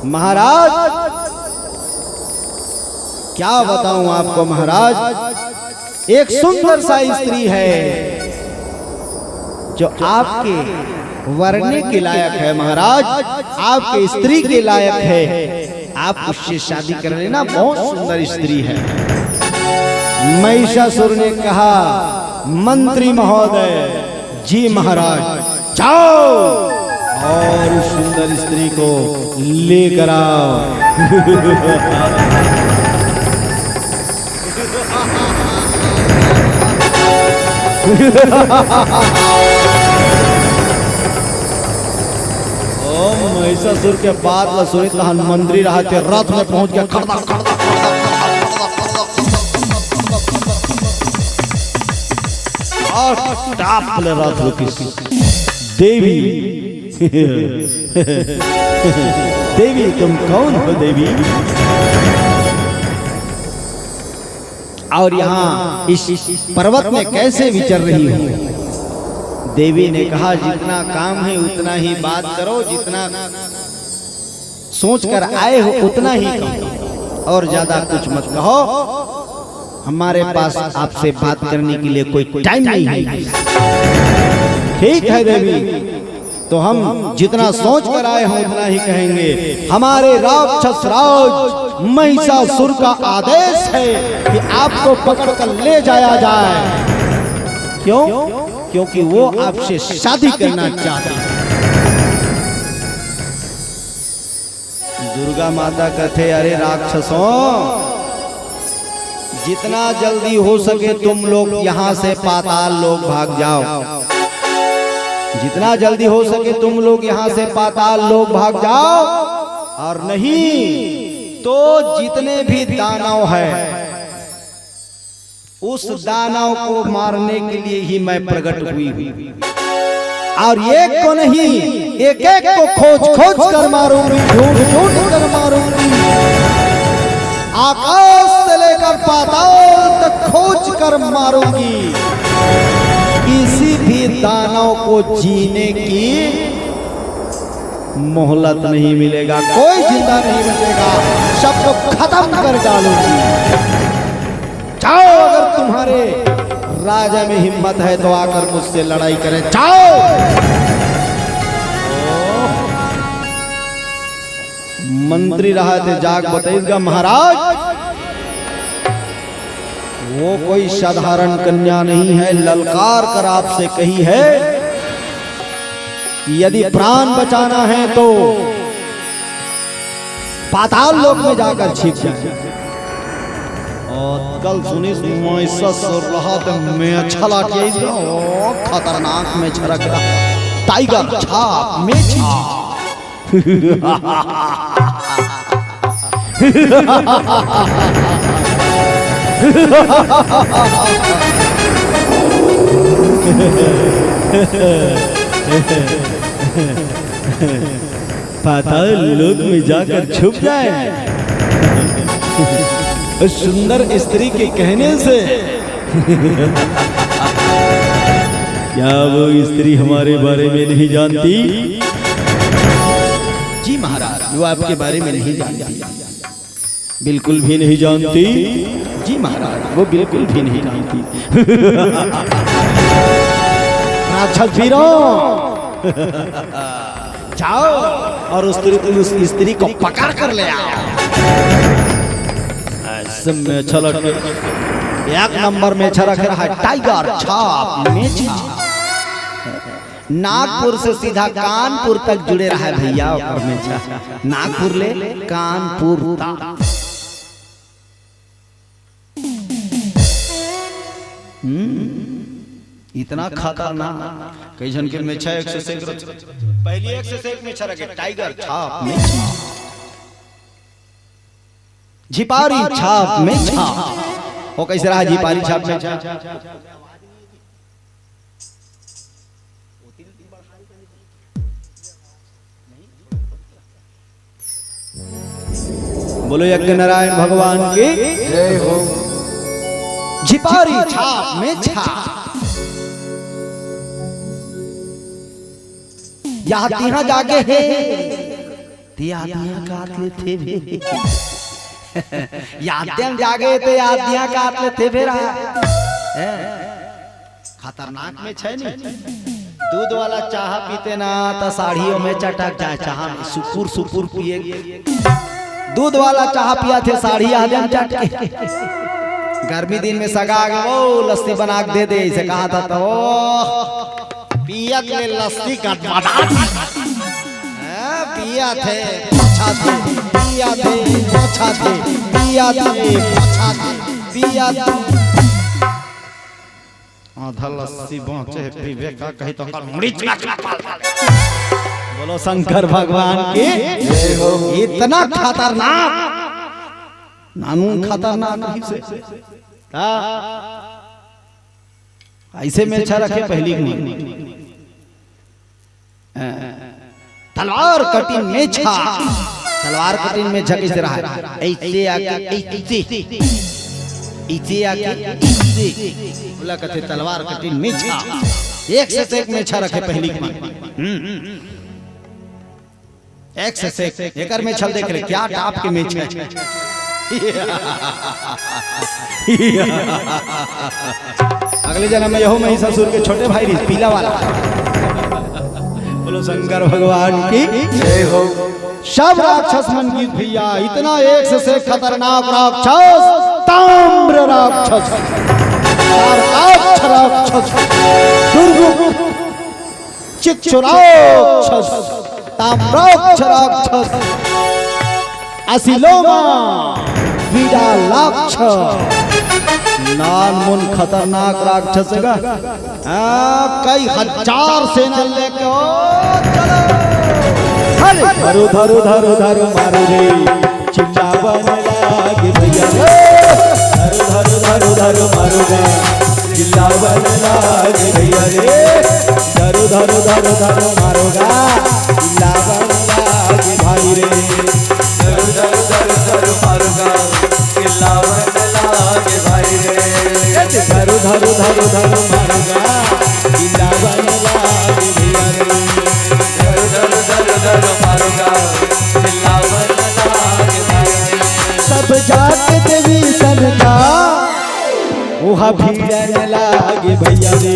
महाराज, क्या बताऊं आपको महाराज, एक सुंदर सा स्त्री है जो आपके वरने के लायक है महाराज, आपके स्त्री के लायक है, आप उससे शादी कर लेना, बहुत सुंदर स्त्री है। महिषासुर ने कहा, मंत्री महोदय, जी महाराज, जाओ और उस सुंदर स्त्री को लेकर आओ। ओ महिषासुर के बात ल सुनिस तहन मंत्री रहा ते रथ में पहुंच के खड़दक, खड़दक, खड़दक, खड़दक, खड़दक, खड़दक, खड़दक, और टाप ले रथ रुकिस। देवी, देवी, तुम कौन हो देवी? और यहाँ इस पर्वत में कैसे विचर रही हो? देवी ने कहा, जितना काम है उतना ही बात करो, जितना सोच कर आए हो उतना ही कहो, और ज्यादा कुछ मत कहो। हमारे पास आपसे बात करने के लिए कोई टाइम नहीं है। ठीक है देवी, तो हम जितना सोच कर आए हों उतना ही कहेंगे। हमारे राक्षस राज महिषासुर का आदेश है कि आपको पकड़ कर ले जाया जाए। क्यों? क्योंकि वो आपसे शादी करना चाहते हैं। दुर्गा माता कथे, अरे राक्षसों, जितना जल्दी हो सके तुम लोग यहाँ से पाताल लोक भाग जाओ, जितना जल्दी हो सके तुम लोग यहाँ से पाताल लोक भाग जाओ, और नहीं तो जितने भी दानव हैं उस दानव को मारने के लिए ही मैं प्रकट हुई हूँ। और एक को नहीं, एक एक को खोज खोज कर मारूंगी, ढूंढ ढूंढ कर मारूंगी, आकाश से लेकर पाताल तक खोज कर मारूंगी। किसी भी दानव को जीने की मोहलत नहीं मिलेगा, कोई जिंदा नहीं बचेगा, सबको खत्म कर डालूंगी। जाओ, अगर तुम्हारे राजा में हिम्मत है तो आकर मुझसे लड़ाई करें, जाओ। मंत्री रहा थे जाग बताइएगा महाराज, वो कोई साधारण कन्या नहीं है, ललकार कर आपसे कही है, यदि प्राण बचाना है तो पाताल लोक में जाकर छिप जाए। कल सुनिस मैं ससुर रहा त मेछा लाट आइस गा, ओ खतरनाक मेछा रखे रहा, टाइगर छाप मेछा। पाताल लोक में जाकर छुप जाए उस सुंदर स्त्री के कहने से। क्या वो स्त्री हमारे बारे में नहीं जानती? जी महाराज, वो आपके बारे में नहीं जानती। बिल्कुल भी नहीं जानती? जी महाराज, वो बिल्कुल भी नहीं जानती। राक्षस वीरों, जाओ और उस स्त्री, उस स्त्री को पकड़ कर ले आओ। ऐसे मेछा लटके, एक नंबर मेछा रखे रहा है, टाइगर छाप मेछा। नागपुर से सीधा कानपुर तक जुड़े रहा है भैया, ओकर मेछा। नागपुर ले कानपुर तक। हम्म, इतना खतरनाक। कई झन के मेछा एक से सेक रच-, पहली एक से सेक मेछा रखे, टाइगर छाप मेछा, झिपारी छाप मेछा। वो कैसे रहा झिपारी छाप मेछा? बोलो यज्ञ नारायण भगवान की। जय हो। झिपारी छाप मेछा। या तिहां जागे हे, ते या तिहां कात लेथे भी। या तिहां जागे, ते या तिहां कात लेथे फेर। हैं? खतरनाक मेछा नी। दूध वाला चाहा पीते ना, त साड़ियों में चटक जाए, चाहा में सुकुर सुकुर पिए। दूध वाला चाहा पियाथे, साड़ी आदम चटके। गर्मी दिन में सगा आगे, ओ लस्सी बना के दे दे, इसे कहा था तो, ओ, पियत ले लस्सी गटबटा। हाँ, पियाथे, पोछाथे, पियाथे, पोछाथे, पियाथे, पोछाथे, पियाथे। आधा लस्सी बाँचे हे, पीबे का कही तो ओकर मुड़ी चका। बोलो शंकर भगवान की। जय हो। इतना खतरनाक, नानू खतरनाक रहिसे। का? ऐसे मेछा रखे पहली के। तलवार कटिन मेछा, तलवार कटिन मेछा कइसे रहा? ऐसे आके, ऐसे, ऐसे आके, ऐसे। ओला कथे तलवार कटिन मेछा। एक से एक मेछा रखे पहली के मन। हम्म। एक से एक, एकर मेछा ल देख ले, क्या टाप के मेछा हे। अगले जन्म में यहो महिषासुर के छोटे भाई रहिस, पीला वाला। बोलो शंकर भगवान की। जय हो। सब राक्षस मन गिस भैया, इतना एक से एक खतरनाक राक्षस, ताम्र राक्षस, तारकाक्ष राक्षस, दुर्गुप्त चिक्षु राक्षस, ताम्राक्ष राक्षस, असिलोमा विडालाक्ष। नान मुन खतरनाक राक्षस हे गा। हाँ, कई हजार सेना लेके, ओ, चलो। हरे धरो, धरो, धरो, धरो, मारो रे। चिल्लावन लागे भैया रे। धरो, धरो, धरो, धरो, मारो गा। चिल्लावन लागे भैया रे। धरो, धरो, धरो, धरो, मारो गा। चिल्लावन लागे भाई रे। धरो, धरो, धरो, धरो, मारो गा। चिल्लावन लागे भाई रे। धरो, धरो, धरो, धरो, मारो गा। चिल्लावन लागे भैया रे। धरो, धरो, धरो, धरो, मारो गा। चिल्लावन लागे भाई रे। सब जाके देवी सनका, उहाँ भीड़न लागे भैया रे।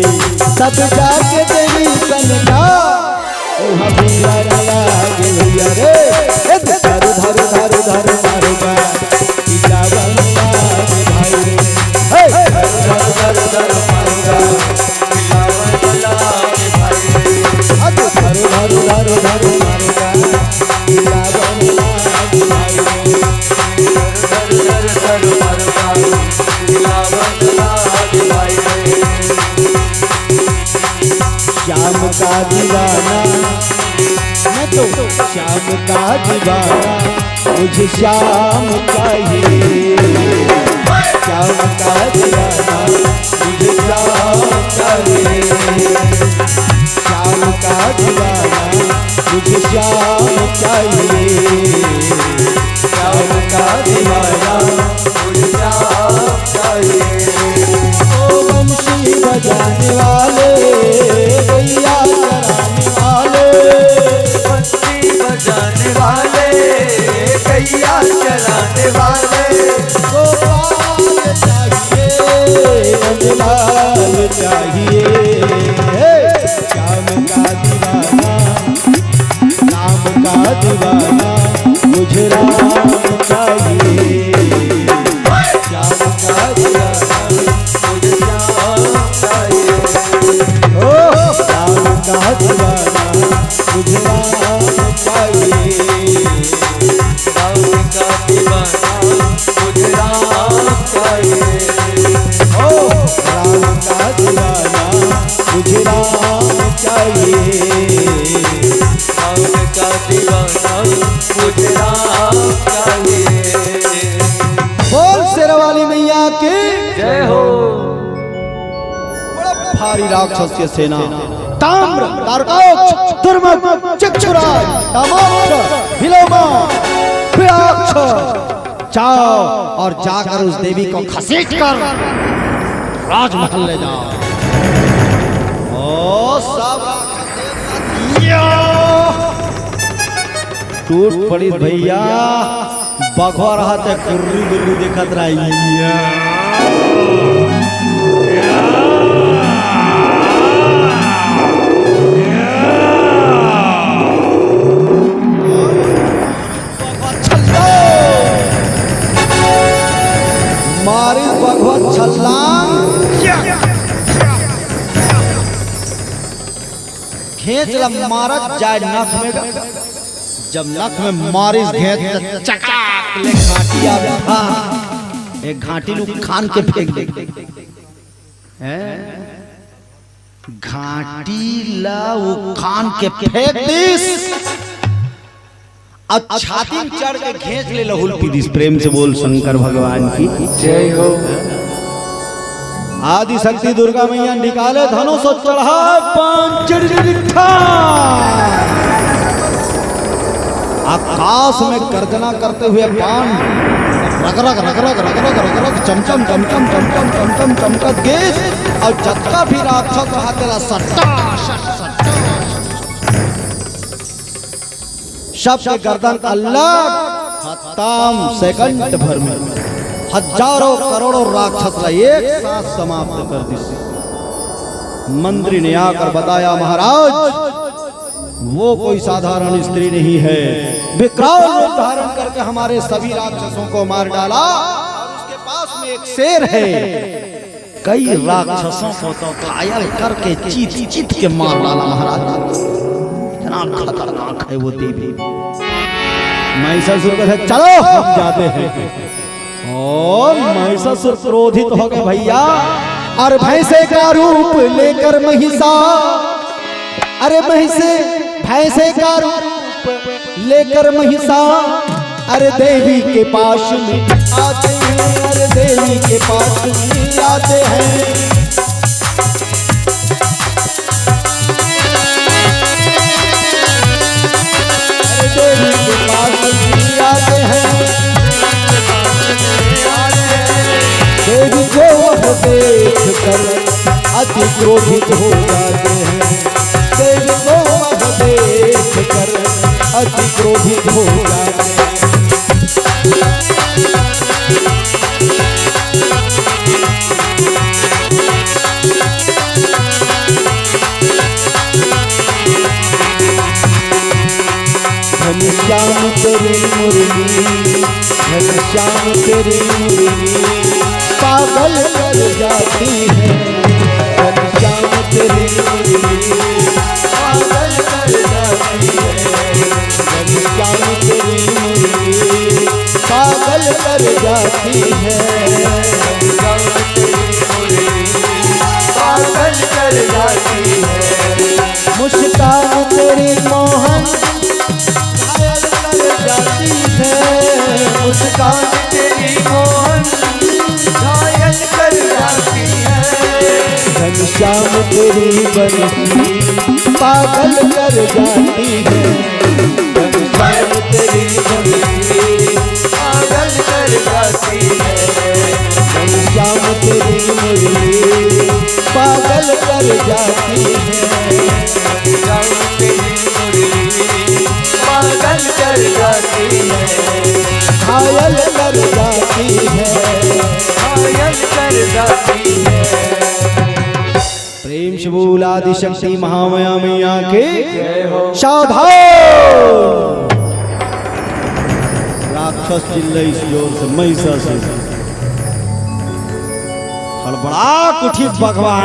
सब जाके देवी सनका, उहाँ भीड़न लागे भैया रे। ए धरो, धरो, धरो, धरो, मारो गा। चिल्लावन लागे भाई रे। हे! धरो, धरो, धरो, धरो, मारो गा। चिल्लावन लागे भाई रे। अरे धरो, धरो, धरो, धरो, मारो गा। चिल्लावन लागे भाई रे। धरो, धरो, धरो, धरो, मारो गा। तो श्याम का दीवाना, मुझे श्याम चाहिए। श्याम का दीवाना, मुझे श्याम चाहिए। श्याम का दीवाना, मुझे श्याम चाहिए। श्याम का दीवाना, मुझे श्याम चाहिए। ओ बंसी बजाने वाले, गैया चराने वाले, बंसी बजाने वाले, गैया चराने वाले, गोपाल चाहिए, नंदलाल चाहिए। हे, श्याम का दीवाना, राम का दीवाना, मुझे राम चाहिए। श्याम का दीवाना, मुझे श्याम चाहिए। ओ, राम का दीवाना, मुझे राम चाहिए। राम का दीवाना, मुझे राम चाहिए। ओ, राम का दीवाना, मुझे राम चाहिए। राम का दीवाना, मुझे राम चाहिए। बोल शेरावाली मैया की जय हो। बड़ा भारी राक्षस के सेना, ताम्र, तारकाक्ष, दुर्मुख, चक्षुराज, कामाक्ष, विलोमा, पिशाच, जाओ और जाकर उस देवी को घसीट कर राजमहल ले जाओ। ओ सब या! टूट पड़ी भैया, बघवा रहा ते कुर्री गुर्री देखत रहा। या! मारिस बघवा छल्लांग। घेंच ला मारत जाय नख में। जब नख में मारिस घेंच, त चकाक ले घांटिया उठा। एक घांटी ला खान के फेंक दे। हैं? घांटी ला उखान के फेंक दिस। अउ छाती में चढ़ के घेंच ले लहू ल पी दिस। प्रेम से बोल शंकर भगवान की जय हो। आदि शक्ति दुर्गा मैया निकाले धनुष अउ चढ़ाय बाण चिड़चिड़िट्ठा। आकाश में गर्जना करते हुए बाण रग रग रग रग चमचम चमचम चमचम चमचम चमकत गिस अउ जतका भी राक्षस रहा तेला सट्टा सट सट्टा। सबके गर्दन अलग, खतम। सेकंड भर में हजारों करोड़ों राक्षस ला एक साथ समाप्त कर दिस। मंत्री ने आकर बताया, महाराज, वो कोई साधारण स्त्री नहीं है, विकराल रूप धारण करके हमारे सभी राक्षसों को मार डाला। और उसके पास में एक शेर है, कई राक्षसों को तो घायल करके चीत चीत के मार डाला महाराज। इतना खतरनाक है वो देवी। महिषासुर कहथे, चलो हम जाते हैं। ओ महिषासुर क्रोधित हो गए भैया। अरे भैंसे का रूप लेकर महिषा, अरे भैंसे, भैंसे का रूप लेकर महिषा, अरे देवी के पास में आते हैं, अरे देवी के पास में आते हैं। अरे देवी के पास में आते हैं। देवी को वह देख कर अति क्रोधित हो जाते हैं। तेरी मोह देख कर अति क्रोधित हो जाते हैं। घनश्याम तेरी मुरली, घनश्याम तेरी मुरली पागल कर जाती है। घनश्याम तेरी मुरली पागल कर जाती है। घनश्याम तेरी मुरली पागल कर जाती है। घनश्याम तेरी मुरली पागल कर जाती है। मुस्कान तेरी मोहन घायल कर जाती है, मुस्कान तेरी मोहन घायल कर जाती है। घनश्याम तेरी बंसी पागल कर जाती है, घनश्याम तेरी बंसी पागल कर जाती है, घनश्याम तेरी मुरली पागल कर जाती है, घनश्याम तेरी मुरली पागल कर जाती है, घायल कर जाती है, घायल कर जाती है। प्रेम से बोल आदिशक्ति महामाया मैया के। जय हो। सावधान! राक्षस चिल्लइस जोर से, महिषासुर। हड़बड़ा उठिस बघवा।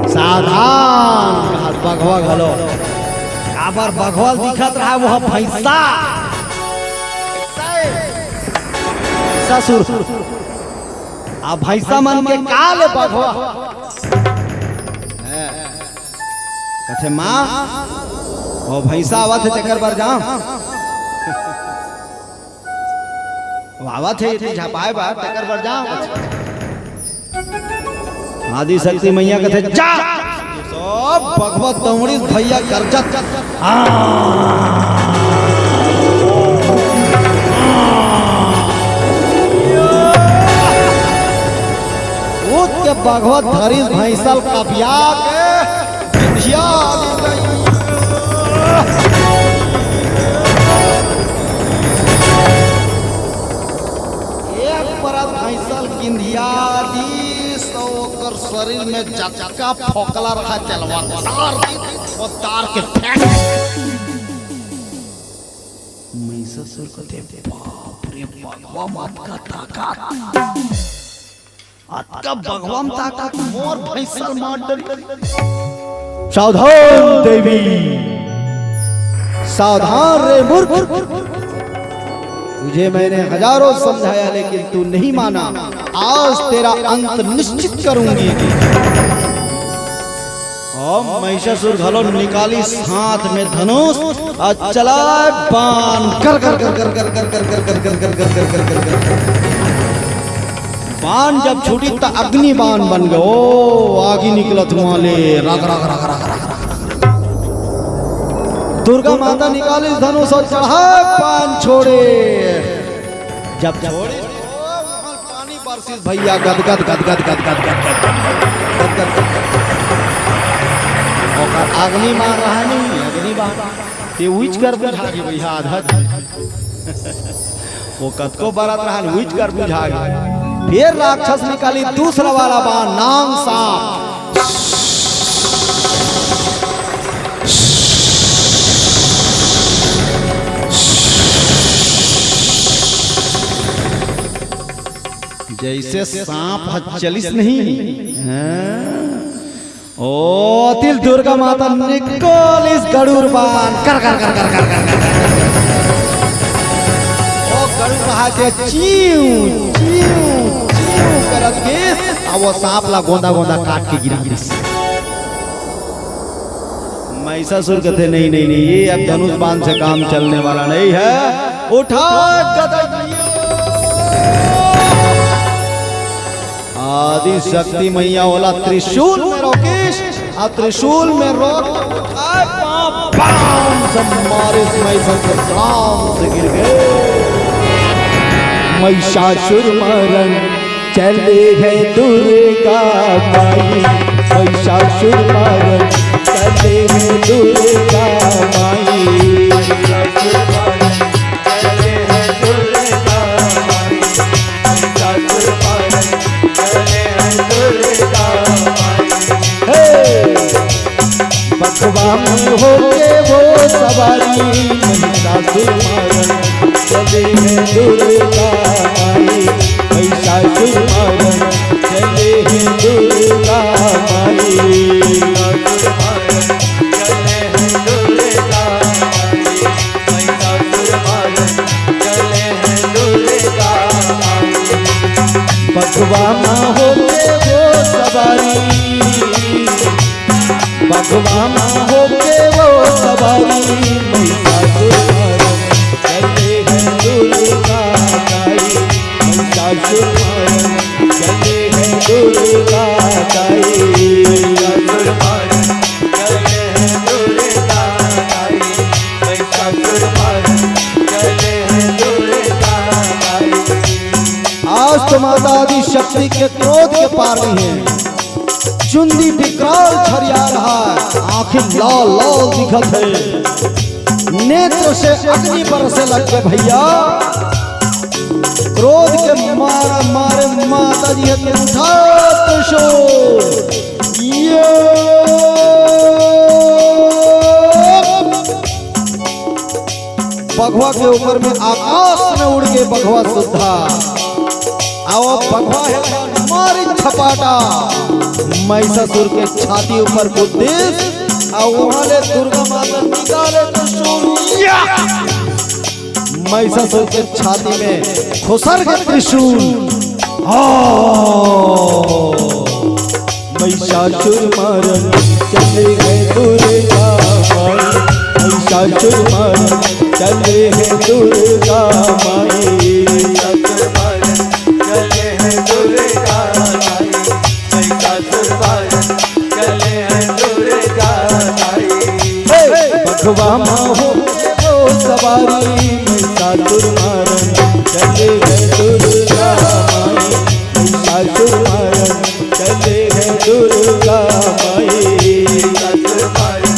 सावधान! कहत बघवा घलो। काबर बघवा दिखत रहा, वो भैंसा। ससुर। अब भैंसा मन के का ले बघवा? कथे, "माँ, वो भैंसा आवत हे, तेकर बर जाओ।" वो आवत हे, इतनी झपाए बार, तेकर बर जाओ। आदिशक्ति मैया कथे, "जा।" सब बघवा दौड़िस भैया गरजत। हाँ। कूद के बघवा धरिस भैंसा ल कबिया के, बिंधिया आगे गई। एक परत भैंसा ल बिंधिया दिस, त ओकर शरीर में जतका फोकला रहा, चलवा तार दिस, वो तार के फेंक। महिषासुर कथे, "बाप रे, बघवा म अतका ताकत, अतका बघवा म ताकत, मोर भैंसा ल मार डरी।" सावधान देवी, सावधान रे मूर्ख, तुझे मैंने हजारों समझाया लेकिन तू नहीं माना, आज तेरा अंत निश्चित करूंगी। अब महिषासुर घलो निकालिस हाथ में धनुष अउ चलाय बाण, कर कर कर कर कर कर कर कर कर कर कर कर कर कर कर कर। बाण जब छूटिस त अग्नि बाण बन गे। ओ, आगी निकलत हुआ ले, रग रग रग रग रग रग। दुर्गा माता निकालिस धनुष अउ चढ़ाय बाण छोड़े। जब छोड़िस त पानी बरसिस भैया, गदगद गदगद गदगद गदगद। ओकर अग्नि बाण रहा नहीं, अग्नि बाण। ते उइच कर बुझा गे भैया, आधा। वो कतको बरत रहा, उइच कर बुझा गे। फिर राक्षस निकालिस दूसरा वाला बाण, नांग सांप। जइसे सांप ह चलिस नहीं, हाँ? ओ, तिल दुर्गा माता निकालिस गरुड़ बाण, कर कर कर कर कर कर कर। ओ गरुड़ बाण के चीं, चीं, चीं करत गिस, अउ वो सांप ला गोंदा गोंदा काट के गिरा दिस। महिषासुर कथे, "नहीं, नहीं, नहीं, ये अब धनुष बाण से काम चलने वाला नहीं है। उठा गदा।" आदि शक्ति मैया ओला त्रिशूल में रोकिस, अउ त्रिशूल में रोक के उठाय, पांव बाण से मारिस, महिषासुर धड़ाम से गिर गे। महिषासुर मरण चले हे दुर्गा माई, महिषासुर मरण चले हे दुर्गा माई। महिषासुर मरण चले हे दुर्गा माई, महिषासुर मरण चले हे दुर्गा माई। हे! बघवा में होके वो सवारी, महिषासुर मरण चले हे दुर्गा माई, महिषासुर मरण चले हे दुर्गा माई। महिषासुर मरण चले हे दुर्गा माई, महिषासुर मरण चले हे दुर्गा माई। बघवा में होके वो सवारी, बघवा मा होके वो सवारी, महिषासुर मारन चले हे दुर्गा माई। महिषासुर मारन चले हे दुर्गा माई। महिषासुर मारन चले हे दुर्गा माई। महिषासुर मारन चले हे दुर्गा माई। आज तो माता आदि शक्ति के क्रोध के पार नहीं है। चुंदी विकराल छरिया रहा है, आंखें लाल लाल दिखत है, नेत्र से अग्नि बरसे लग गए भैया। क्रोध के मारे मारे माता जी है उठा त्रिशूल। ये बघवा के ऊपर में आकाश में उड़ के बघवा सुद्धा। अउ बघवा हे मारी छपाटा, महिषासुर के छाती ऊपर कूद दिस। अउ वहां ले दुर्गा माता निकाले त्रिशूल, या! महिषासुर के छाती में खुसर के त्रिशूल। आ! महिषासुर मारन चले हे दुर्गा माई। महिषासुर मारन चले हे दुर्गा माई। महिषासुर मारन चले हे दुर्गा माई। महिषासुर मारन चले हे दुर्गा माई। हे बघवा मा होके वो सवारी, महिषासुर मारन चले हे दुर्गा माई। महिषासुर मारन चले हे दुर्गा माई। महिषासुर मारन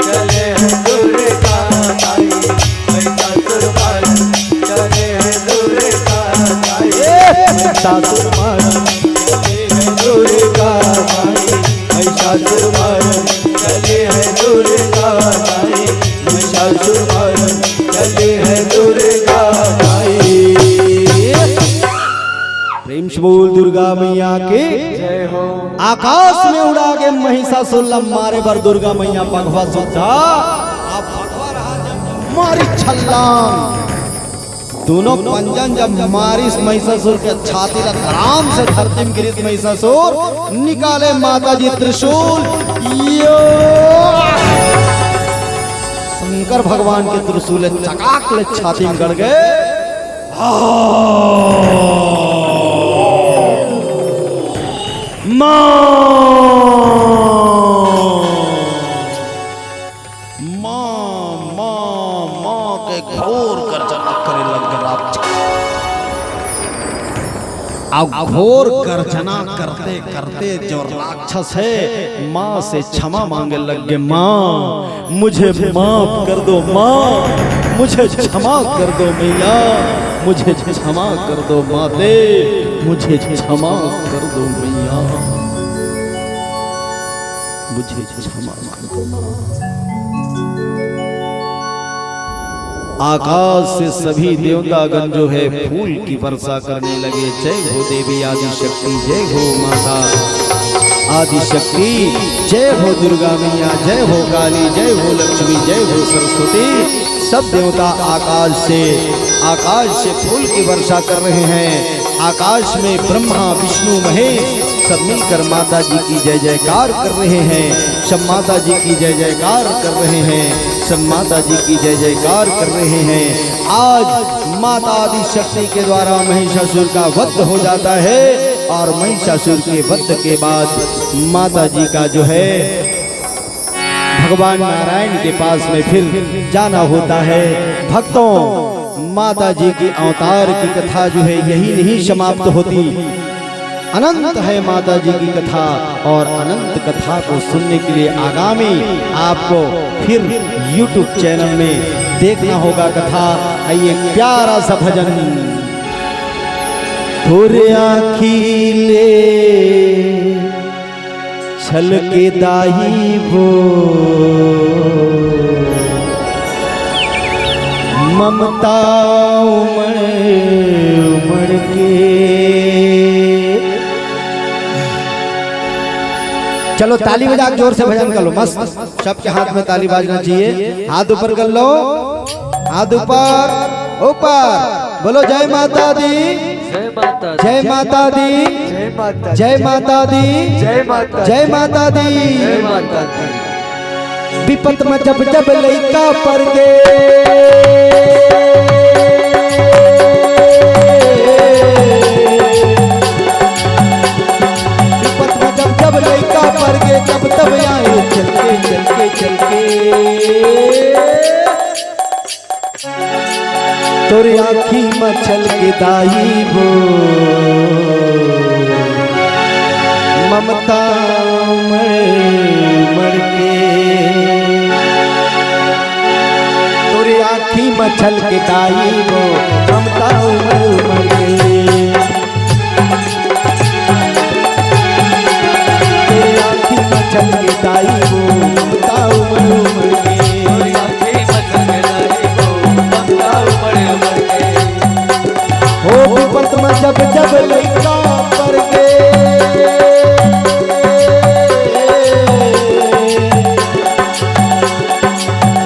चले हे दुर्गा माई। महिषासुर मारन चले हे दुर्गा माई। ए, महिषासुर मारन चले हे दुर्गा माई। महिषासुर मारन चले हे दुर्गा माई। महिषासुर मारन चले हे दुर्गा माई। प्रेम से बोल दुर्गा मैया के। जय हो। आकाश में उड़ा के महिषासुर ला मारे बर दुर्गा मैया बघवा सुद्धा। अब बघवा रहा जब मारी छलांग। दोनों पंजन जब मारिस महिषासुर के छाती ला, धड़ाम से धरती में गिरिस महिषासुर, निकाले माता जी त्रिशूल। यो! शंकर भगवान के त्रिशूल चकाक ले छाती में गड़ गए। माँ, माँ, माँ, माँ के घोर गर्जना करे लग राक्षस। अब घोर गर्जना करते करते जो राक्षस है, माँ से क्षमा मांगे लग गए, माँ, मुझे माफ कर दो माँ, मुझे क्षमा कर दो मैया, मुझे क्षमा कर दो माते, मुझे क्षमा कर दो मैया, मुझे क्षमा कर दो माँ। आकाश से सभी देवतागण जो है फूल की वर्षा करने लगे। जय हो देवी आदिशक्ति, जय हो माता आदिशक्ति, जय हो दुर्गा मैया, जय हो काली, जय हो लक्ष्मी, जय हो सरस्वती। सब देवता आकाश से, आकाश से फूल की वर्षा कर रहे हैं। आकाश में ब्रह्मा, विष्णु, महेश सब मिलकर माता जी की जय जयकार कर रहे हैं। सब माता जी की जय जयकार कर रहे हैं। सब माता जी की जय जयकार कर रहे हैं। आज माता आदि शक्ति के द्वारा महिषासुर का वध हो जाता है और महिषासुर के वध के बाद माता जी का जो है भगवान नारायण के पास में फिर जाना होता है। भक्तों, माता जी की अवतार की कथा जो है यही नहीं समाप्त होती। अनंत है माता जी की कथा और अनंत कथा को सुनने के लिए आगामी आपको फिर YouTube चैनल में देखना होगा कथा। आइए, प्यारा सा भजन। तोरे आँखी ले छलके दाई वो ममता उमड़ उमड़ के। चलो, ताली बजा के जोर से भजन कर लो, मस्त। सबके हाथ में ताली बाजना चाहिए। हाथ ऊपर कर लो, हाथ ऊपर, ऊपर। बोलो, जय माता दी, जय माता दी, जय माता दी, जय माता दी, जय माता दी, जय माता दी, जय माता दी। विपत म जब जब लइका परगे, विपत म जब जब लइका परगे, तब तब आए चल के, चल के, चल के। तोर आँखी म छलके दाई वो ममता उमड़ उमड़ के। तोर आँखी म छलके दाई वो ममता उमड़ उमड़ के। तोर आँखी म छलके दाई वो ममता उमड़ उमड़ के। हो विपत म जब जब लइका परगे,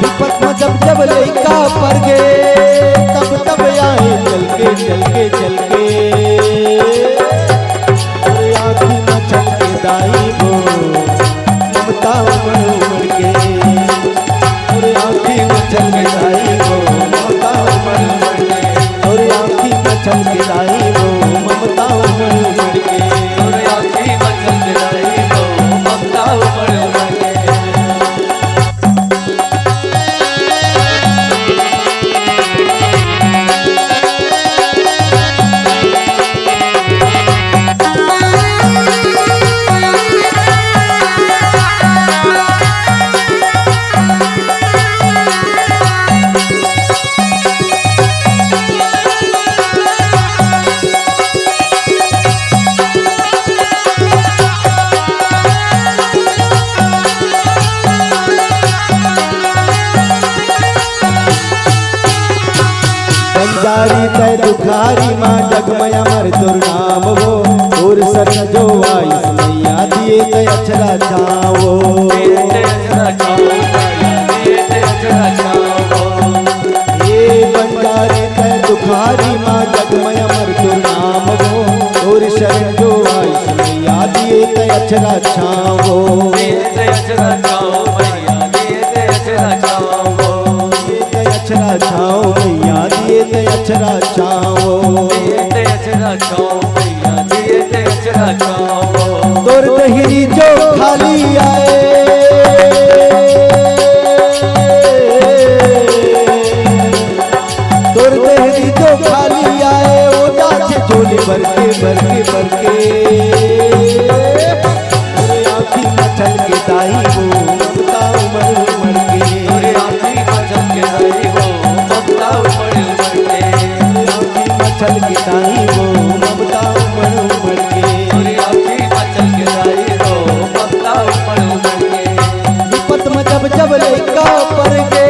विपत म जब जब लइका परगे, तब तब आए चल के, चल के, चल के। तोर आँखी म छलके दाई वो ममता उमड़ उमड़ के। तोर आँखी म छलके दाई वो ममता उमड़ उमड़ के। तोर आँखी म छलके दाई वो ममता उमड़ उमड़ के। तोर आँखी म छलके दाई वो ममता उमड़ उमड़ के। बंजारी तै दुखारी माँ, जग म अमर तोर नाम वो। तोर सरन जो आइस मैया, दिए तै अचरा छाँव वो। हे बंजारी तै दुखारी माँ, जग म अमर तोर नाम वो। तोर सरन जो आइस मैया, दिए तै अचरा छाँव वो। दिए तै अचरा छाँव मैया, दिए तै अचरा छाँव। तोर देहरी जो खाली आए, तोर देहरी जो खाली आए, ओ जाथे झोली भर के, भर के, भर के। तोर आँखी म छलके दाई वो ममता उमड़ उमड़ के। तोर आँखी म छलके दाई वो ममता उमड़ उमड़ के। तोर आँखी म छलके दाई वो ममता उमड़ उमड़ के। तोर आँखी म छलके दाई वो ममता उमड़ उमड़ के। विपत म जब जब लइका परगे,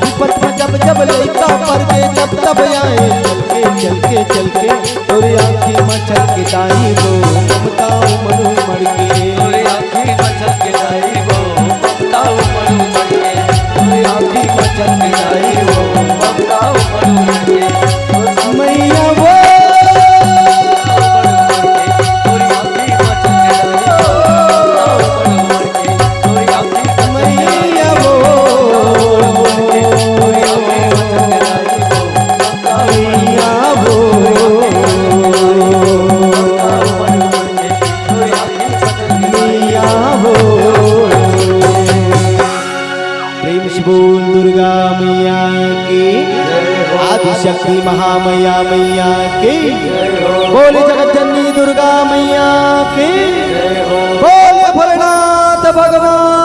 विपत म जब जब लइका परगे, तब तब आए चल के, चल के, चल के। तोर आँखी म छलके दाई वो ममता उमड़ उमड़ के। तोर आँखी म छलके दाई वो ममता उमड़ उमड़ के। तोर आँखी म छलके दाई वो ममता उमड़ उमड़ के। मैया वो, मैया वो, मैया वो, मैया वो। प्रेम से बोल दुर्गा मैया की, आदिशक्ति महामैया मैया की, बोल जगत जननी दुर्गा मैया की, बोल भोलेनाथ भगवान